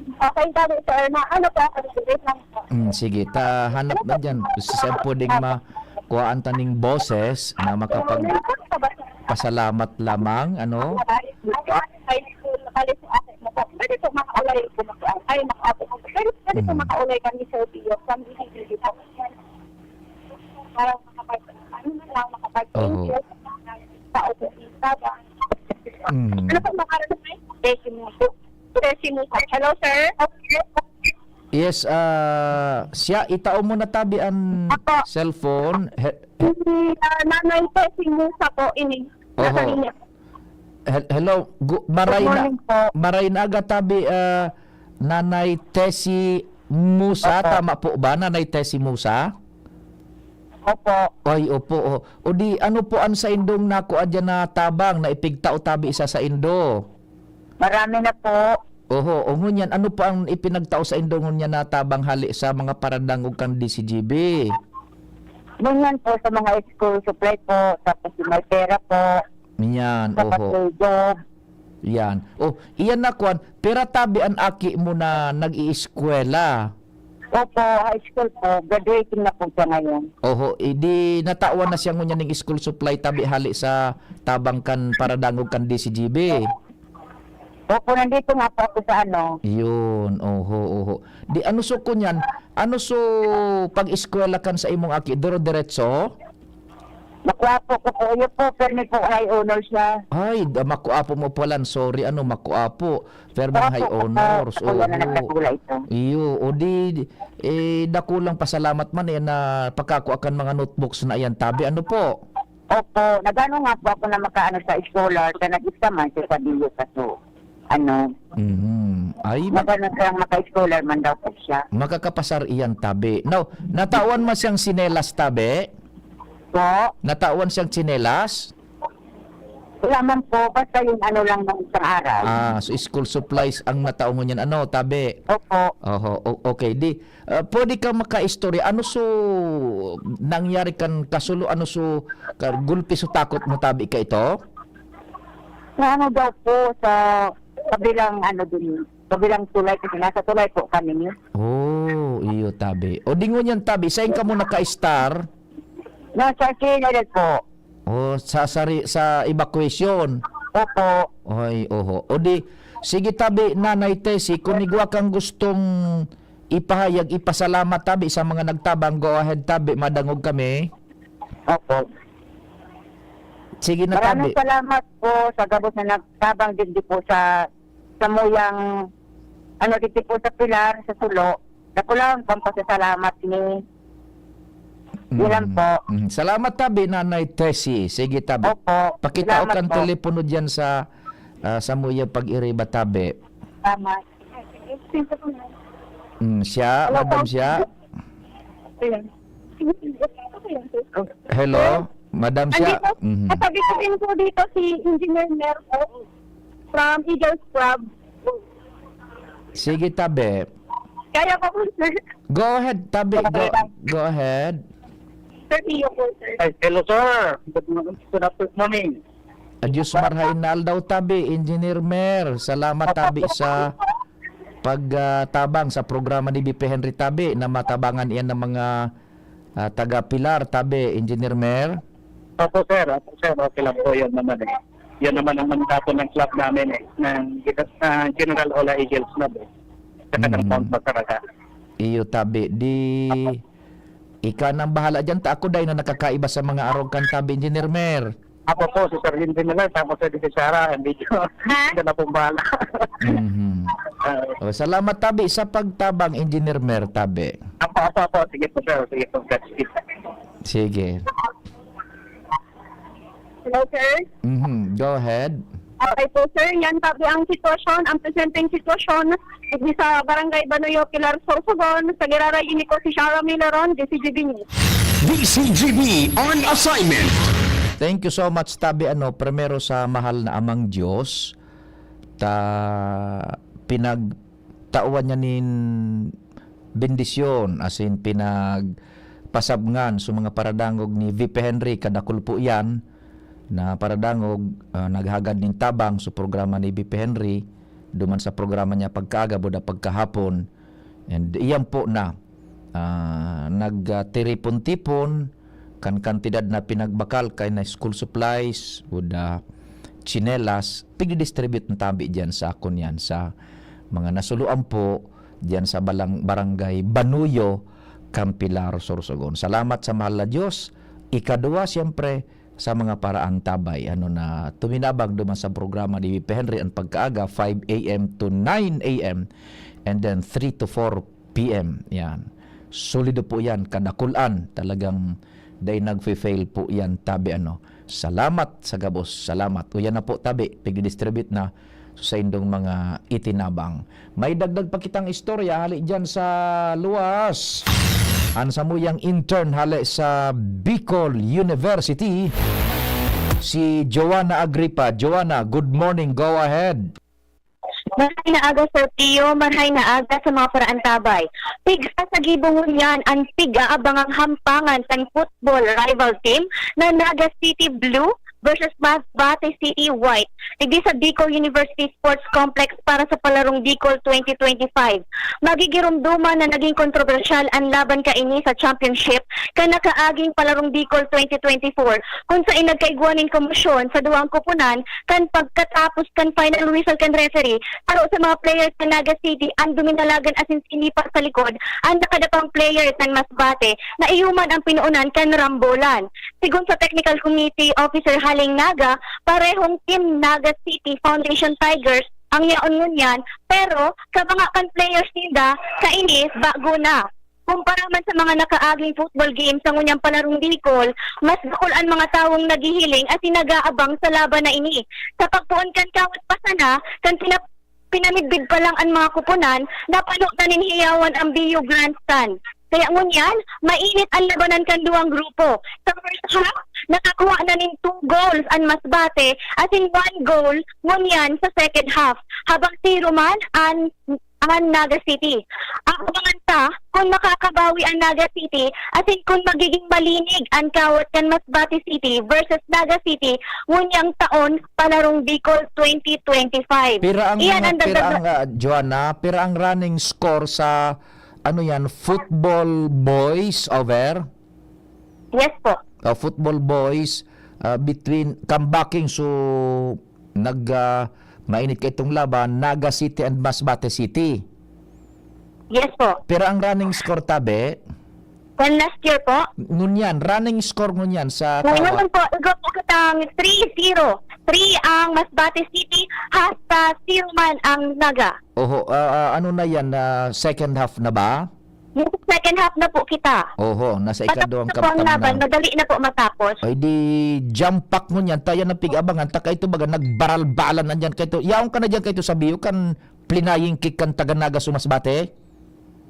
Okay, tabi, sir, na ano po, wait lang po. Mm, sige, ta hanap na dyan. Gusto siya pwedeng ma, kuhaan ta ning boses na makapag pasalamat lamang, ano? Pwede po makaulay po, ay, makaulay. Pwede, pwede po makaulay kami, Sir Pio, kami dito po. Para makapag, ano na lang, makapag-, Oho. Sa opisina ba? Mm. Ano pong pangalan mo, eh? Decimus po. Decimus. Hello, sir? Yes, ah, siya, itao mo na tabi an Apo. Cellphone. He- Si, ah, Nanay Tessie Musa po, ini. Oho. Nasa linya. Hel-, hello, gu-, maray Good na, morning po. Maray na aga tabi, ah, Nanay Tessie Musa, Opo. Tama po ba, Nanay Tessie Musa? Opo. Ay, opo, oh. O di, ano po ang saindong nakuha dyan na tabang na ipigtao tabi isa sa indo? Marami na po. Oho, o ngunyan, ano po ang ipinagtao sa indo ngunyan na tabang hali sa mga paradangog kan D C G B? Ngunyan po sa mga school supply po, tapos yung may pera po, Yan, tapos oho. May job. Yan. Oh, iyan na, kwan, pira tabi an aki mo na nag-iiskwela? Opo, high school po. Graduating na po siya ngayon. Oho, eh, di natawan na siya ngunyan ning school supply tabi hali sa tabang kan paradangog kan D C G B. Opo, nandito nga po ako sa ano. Yun, oho, oho. Di ano so kunyan, ano so pag-eskwela kan sa imong aki, duro-diretso? Makuapo ko po. Iyo po, permi po high honor siya. Ay, da-, makuapo mo pala. Sorry, ano, makuapo. Permi Opo, high opo. honors. Ako lang ang Oo. nagkatula ito. Iyo, o di, eh, dakulang pasalamat man yan na pakakua kan mga notebooks na yan, tabi. Ano po? Opo, nagano nga po ako na makaano sa scholar, sa nag-exam man siya sa B U kaso, ano, Mhm. Ay, ma- nagano siyang maka-scholar man daw po siya. Makakapasar iyan, tabi. Now, natawan mo siyang sinelas, tabi? Po? Natawan siyang tsinelas? Wala man po, basta yung ano lang ng isang araw. Ah, so school supplies ang nataon mo niyan, ano, tabi? Opo. Oho, o-, okay. Di, ah, pwede ka makaistorya, ano so nangyari kan kasulo, ano so ka-, gulpi so takot mo, tabi, ka ito? Sa ano daw po, sa kabilang ano din, kabilang tulay, kasi nasa tulay po kami. Oh, iyo, tabi. O di ngunyan, tabi, saan ka mo naka-star? Nasa Chile po. Oh, sa, sa, ri-, sa evacuation? Opo. Ay, oho. O di, sige, tabi, Nanay Tessie, kung igwa kang gustong ipahayag, ipasalamat, tabi, sa mga nagtabang, go ahead, tabi, madangog kami. Opo. Sige na, Maraming tabi. salamat po sa gabos na nagtabang digdi po sa, sa muyang, ano, digdi po sa Pilar, sa Sulo. Dakulang pampasasalamat ni. Yan lang Mm. po. Mm. Salamat, tabi, Nanay Tessie. Sige, tabi. Opo. Pakita Salamat kan po. telepono diyan sa, ah, sa muyang pag-iriba, tabi. Salamat. Mm, siya, Hello madam po. siya. Ayan. Hello, madam siya. Andito, Mhm. katabi ko din po dito si Engineer Mer po from Eagles Club. Sige, tabi. Kaya ko po, sir. Go ahead, tabi. Go, Okay lang. go ahead. Sir Leo po, sir. Ay, hello, sir. Good morning. Good afternoon. Adios, marhay na aldaw, tabi, Engineer Mer. Salamat, tabi, sa pag, ah, tabang sa programa ni V P Henry, tabi, na matabangan iyan ng mga, ah, taga Pilar, tabi, Engineer Mer. Opo, sir. Opo, sir. Okay lang po, yun naman eh. Yun naman ang mandato ng club namin eh, ng, ah, General Ola Eagles Club eh. Sa Mm. Katampan, Masaraga. Iyo, tabi. Di, Opo. ika nang bahala dyan. Ta ako, dahil na nakakaiba sa mga arog kan tabi, Engineer Mer. Ako po, si Sir Lindy Miller, tapos si Sara, and medyo Ha? sila na pong bahala. Mhm. Ah. Oh, salamat, tabi, sa pagtabang, Engineer Mer, tabi. Apo, apo, apo. Sige po, sir. Sige po, sir. Sige. Hello, sir. Mhm. Go ahead. Okay po, sir. Yan, tabi, ang sitwasyon, ang presenteng sitwasyon, digdi sa Barangay Banuyo, Pilar, Sorsogon. Sa giraray, ini po si Shara Milaron, D C G B News. D C G B on assignment. Thank you so much, tabi, ano, primero sa mahal na Amang Diyos, ta pinagtawan niya nin bendisyon, as in, pinagpasabngan sa mga paradangog ni V P Henry, kadakul po iyan na paradangog, ah, naghagad nin tabang sa programa ni V P Henry, duman sa programa niya pagkaaga, buda pagkahapon. And iyan po na, ah, nagtiripon-tipon kan kantidad na pinagbakal, kay na school supplies, buda tsinelas, pigdidistribute na tabi diyan sa akon yan, sa mga nasuluan po diyan sa balang-, barangay Banuyo, Campilar, Sorsogon. Salamat sa mahal na Diyos. Ikaduwa, siyempre, sa mga paraan tabay, ano, na tuminabang duman sa programa ni V P Henry ang pagkaaga, five A M to nine A M, and then three to four P M. Yan. Solido po yan, kadakulan. Talagang dai nagfe-fail po yan, tabi, ano. Salamat sa gabos. Salamat. Uyan na po, tabi. Pigdidistribute na sa indong mga itinabang. May dagdag pa kitang istorya, hali dyan sa luwas. Ang samuyang intern hali sa Bicol University, si Joanna Agripa. Joanna, good morning. Go ahead. Marhay na aga, Sir Pio. Marhay na aga sa mga paraantabay. Pigsa sa gibong ngunyan an pig-aabangang hampangan kan football rival team na Naga City Blue versus Masbate City White. digdi sa Bicol University Sports Complex para sa Palarong Bicol twenty twenty-five. Magigiromdoman na naging kontrobersyal an laban kaini sa championship kan nakaaging Palarong Bicol twenty twenty-four, kun saen nagkaigwa nin komosyon sa duwang koponan kan pagkatapos kan final whistle kan referee. Saro sa mga player kan Naga City an duminalagan asin sinipa sa likod an nakadapang player kan Masbate na iyo man ang pinoonan kan rambolan. Sigon sa Technical Committee Officer Haling Naga, parehong Team Naga City Foundation Tigers ang yaon ngunyan, pero kabanga kan players ninda, kaini bago na. Kumpara man sa mga nakaaging football game sa ngunyan Palarong Bicol, mas dakul an mga tawong naghihiling asin nag-aabang sa laban na ini. Sa pagpoon kan kawat pa sana, kan pina-, pinamidbid pa lang an mga koponan, napano na nin hiyawan ang Biyo Grandstand. Kaya ngunyan, mainit an labanan kan duwang grupo. Sa first half, nakakuha na nin two goals an Masbate, asin one goal ngunyan sa second half. Habang zero man an, an Naga City. Aabangan ta kun makakabawi an Naga City, asin kun magiging malinig an kawat kan Masbate City versus Naga City ngunyang taon, Palarong Bicol twenty twenty-five. Pira ang, Iyan ang pira dagdag ang, ah, Joanna, pira ang running score sa, ano yan, football boys over? Yes po. Oh, football boys, ah, between, comebacking, so, nag, ah, mainit kaitong laban, Naga City and Masbate City. Yes po. Pira ang running score, tabi? Kan last year po? Ngunyan, running score ngunyan sa Ngayon kawa- po, igwa po kitang three zero. Three ang Masbate City, hasta zero man ang Naga. Oho, ah, ah, ano na yan, ah, second half na ba? Yung second half na po kita. Oho, nasa Patapos ikaduhang na po ang kamtang laban, na. Madali na po matapos. Ay, di jump pack ngunyan, tayo na pig-abangan, taka ito baga, nagbaral-balan na dyan kaito. Yaon ka na dyan kaito sa Biyo, kan plinaying kick kan taga Naga sa Masbate?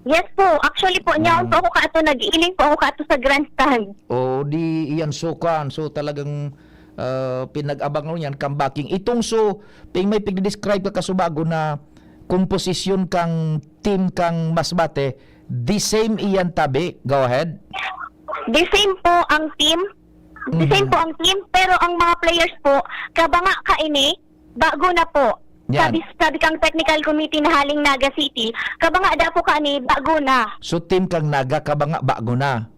Yes po. Actually po, nyaon Mm. po ako kaato, nag-iiling po ako kaato sa grandstand. O, di iyan so kan. So, talagang, ah, pinag-abang mo yan, comebacking. Itong so, ping may pigdescribe ka kasubago na komposisyon kang team kang Masbate, the same iyan tabi. Go ahead. The same po ang team. The same Mhm. po ang team, pero ang mga players po, kabanga kaini, bago na po. Yan. Sabi, sabi kang technical committee na haling Naga City, kabanga daw po kani, bago na. So, team kang Naga, kabanga, bago na?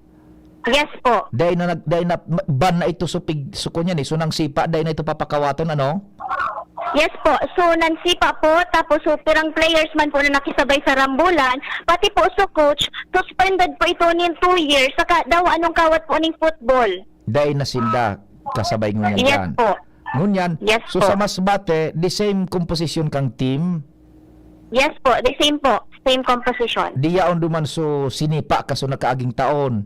Yes po. Dai na nag-, dai na, ban na ito, so, pig-, so, kunyan eh, so, nang sipa, dai na ito papakawaton, ano? Yes po. So, nang sipa po, tapos so, pirang players man po na nakisabay sa rambulan, pati po so coach, suspended po ito nin two years, saka daw anong kawat po ning football. Dai na sinda kasabay ngunyan Yes dyan. po. Ngunyan, Yes so po. sa Masbate, the same composition kang team? Yes po, the same po. Same composition. Di yaon duman so sinipa ka so nakaaging taon?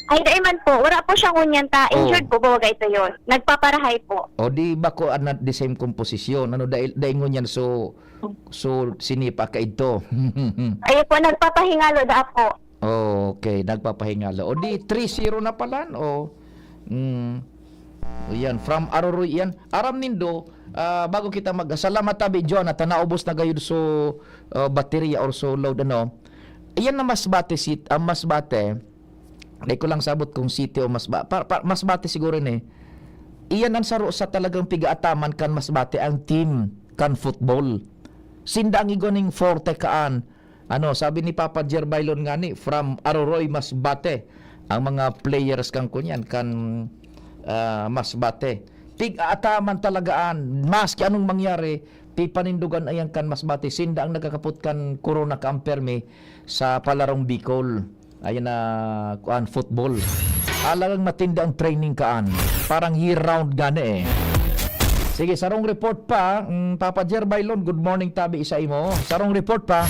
Ay, dai man po. Wala po siya ngunyan ta. Oh. Injured po, bawaga ito yun. Nagpaparahay po. O di ba ko anat the same composition? Ano, dai, dai ngunyan so, so sinipa ka idto? Ayun po, nagpapahingalo da po. Oh, okay, nagpapahingalo. O di, three zero na pala, o. Mm. O yan, from Aroroy yan. Aram nindo, ah, bago kita mag-, salamat tabi, John, at naubos na gayud so, ah, baterya or so load, ano. Iyan na Masbate sit-, ang Masbate, di ko lang sabot kung city o Masba-, pa, pa, Masbate siguro ni. Iyan ang saro sa talagang pigaataman kan Masbate ang team kan football. Sinda ang igwa ning forte kaan. Ano, sabi ni Papa Jer Bailon ngani, from Aroroy, Masbate, ang mga players kan kunyan, kan, ah, Masbate. Tig-aataman talagaan, maski anong mangyari, pipanindugan ayan kan Masbate. Sinda ang nagkakapot kan korona kaampermi sa palarong Bicol. Ayan na, kuan, football. Alagang matindi ang training kaan. Parang year round gani eh. Sige, sarong report pa. Mm, Papa Jer Bailon, good morning tabi sa imo. Sarong report pa.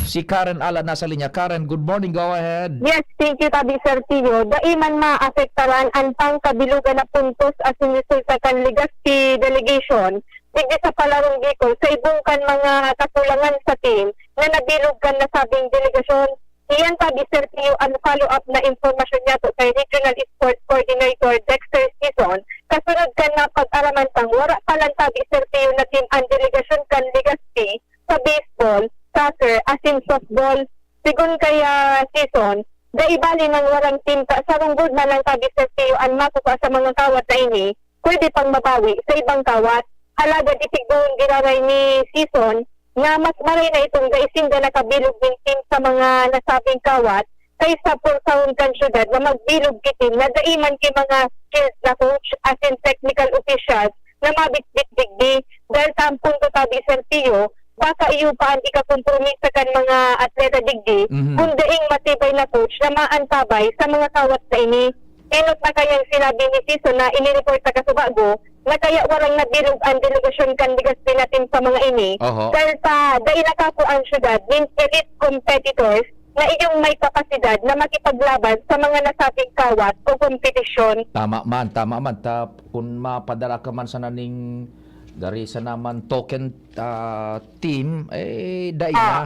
Si Karen Ala nasa linya. Karen, good morning. Go ahead. Yes, thank you, tabi Sir Tio. Dai man maapektaran an pangkabilugan na puntos asin resulta kan Legazpi delegation digdi sa Palarong Bicol sa ibong kan mga kakulangan sa team na nabilog kan nasabing delegasyon. Iyan tabi Sir Tio an follow-up na impormasyon niyato kay Regional Sports Coordinator Dexter Sison, kasunod kan napag-araman tang wara pa lang tabi Sir Tio na team an delegasyon kan Legazpi sa baseball, soccer, asin softball. Sigon kay, ah, Sison, dai bali nang warang team ta, sarong gold man lang tabi Sir Tio an makukuha sa mga kawat na ini, pwede pang mabawi sa ibang kawat. Alagad isigbohon giraray ni Sison na mas maray na itong dai sinda nakabilog nin team sa mga nasabing kawat kaysa pursahon kan syudad na magbilog ki team na dai man ki mga skilled na coach, as in technical officials, na mabitbit digdi. Dahil sa ang punto tabi, Sir Pio, baka iyo pa an ikakompromisa kan mga atleta digdi Mhm. kun daing matibay na coach na maantabay sa mga kawat na ini. Enot na kayang sinabi ni Sison na inireport na kasubago na kaya walang nabilog an delegasyon kan Legazpi na team sa mga ini Oho. dahil sa dai nakakua an syudad nin elite competitors na iyong may kapasidad na makipaglaban sa mga nasabing kawat o kompetisyon. Tama man, tama man. Ta, kun mapadara ka man sana ning gari sana man token, ah, team, eh, dai Ah. na.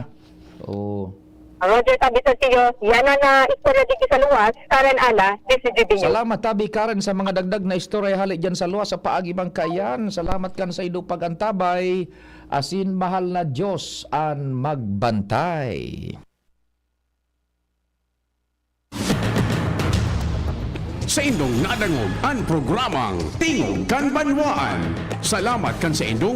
Oo. Roger, tabi sa tiyo, yan ang, ah, istorya digdi sa luwas, Karen Ala, D C G B News. Salamat, tabi, Karen, sa mga dagdag na istorya hali dyan sa luwas, sa paagi man kayan. Salamat kan sa indo pag-antabay, asin mahal na Diyos an magbantay. Sa indong nadangog an programang Tingog kan Banwaan. Salamat kan sa indong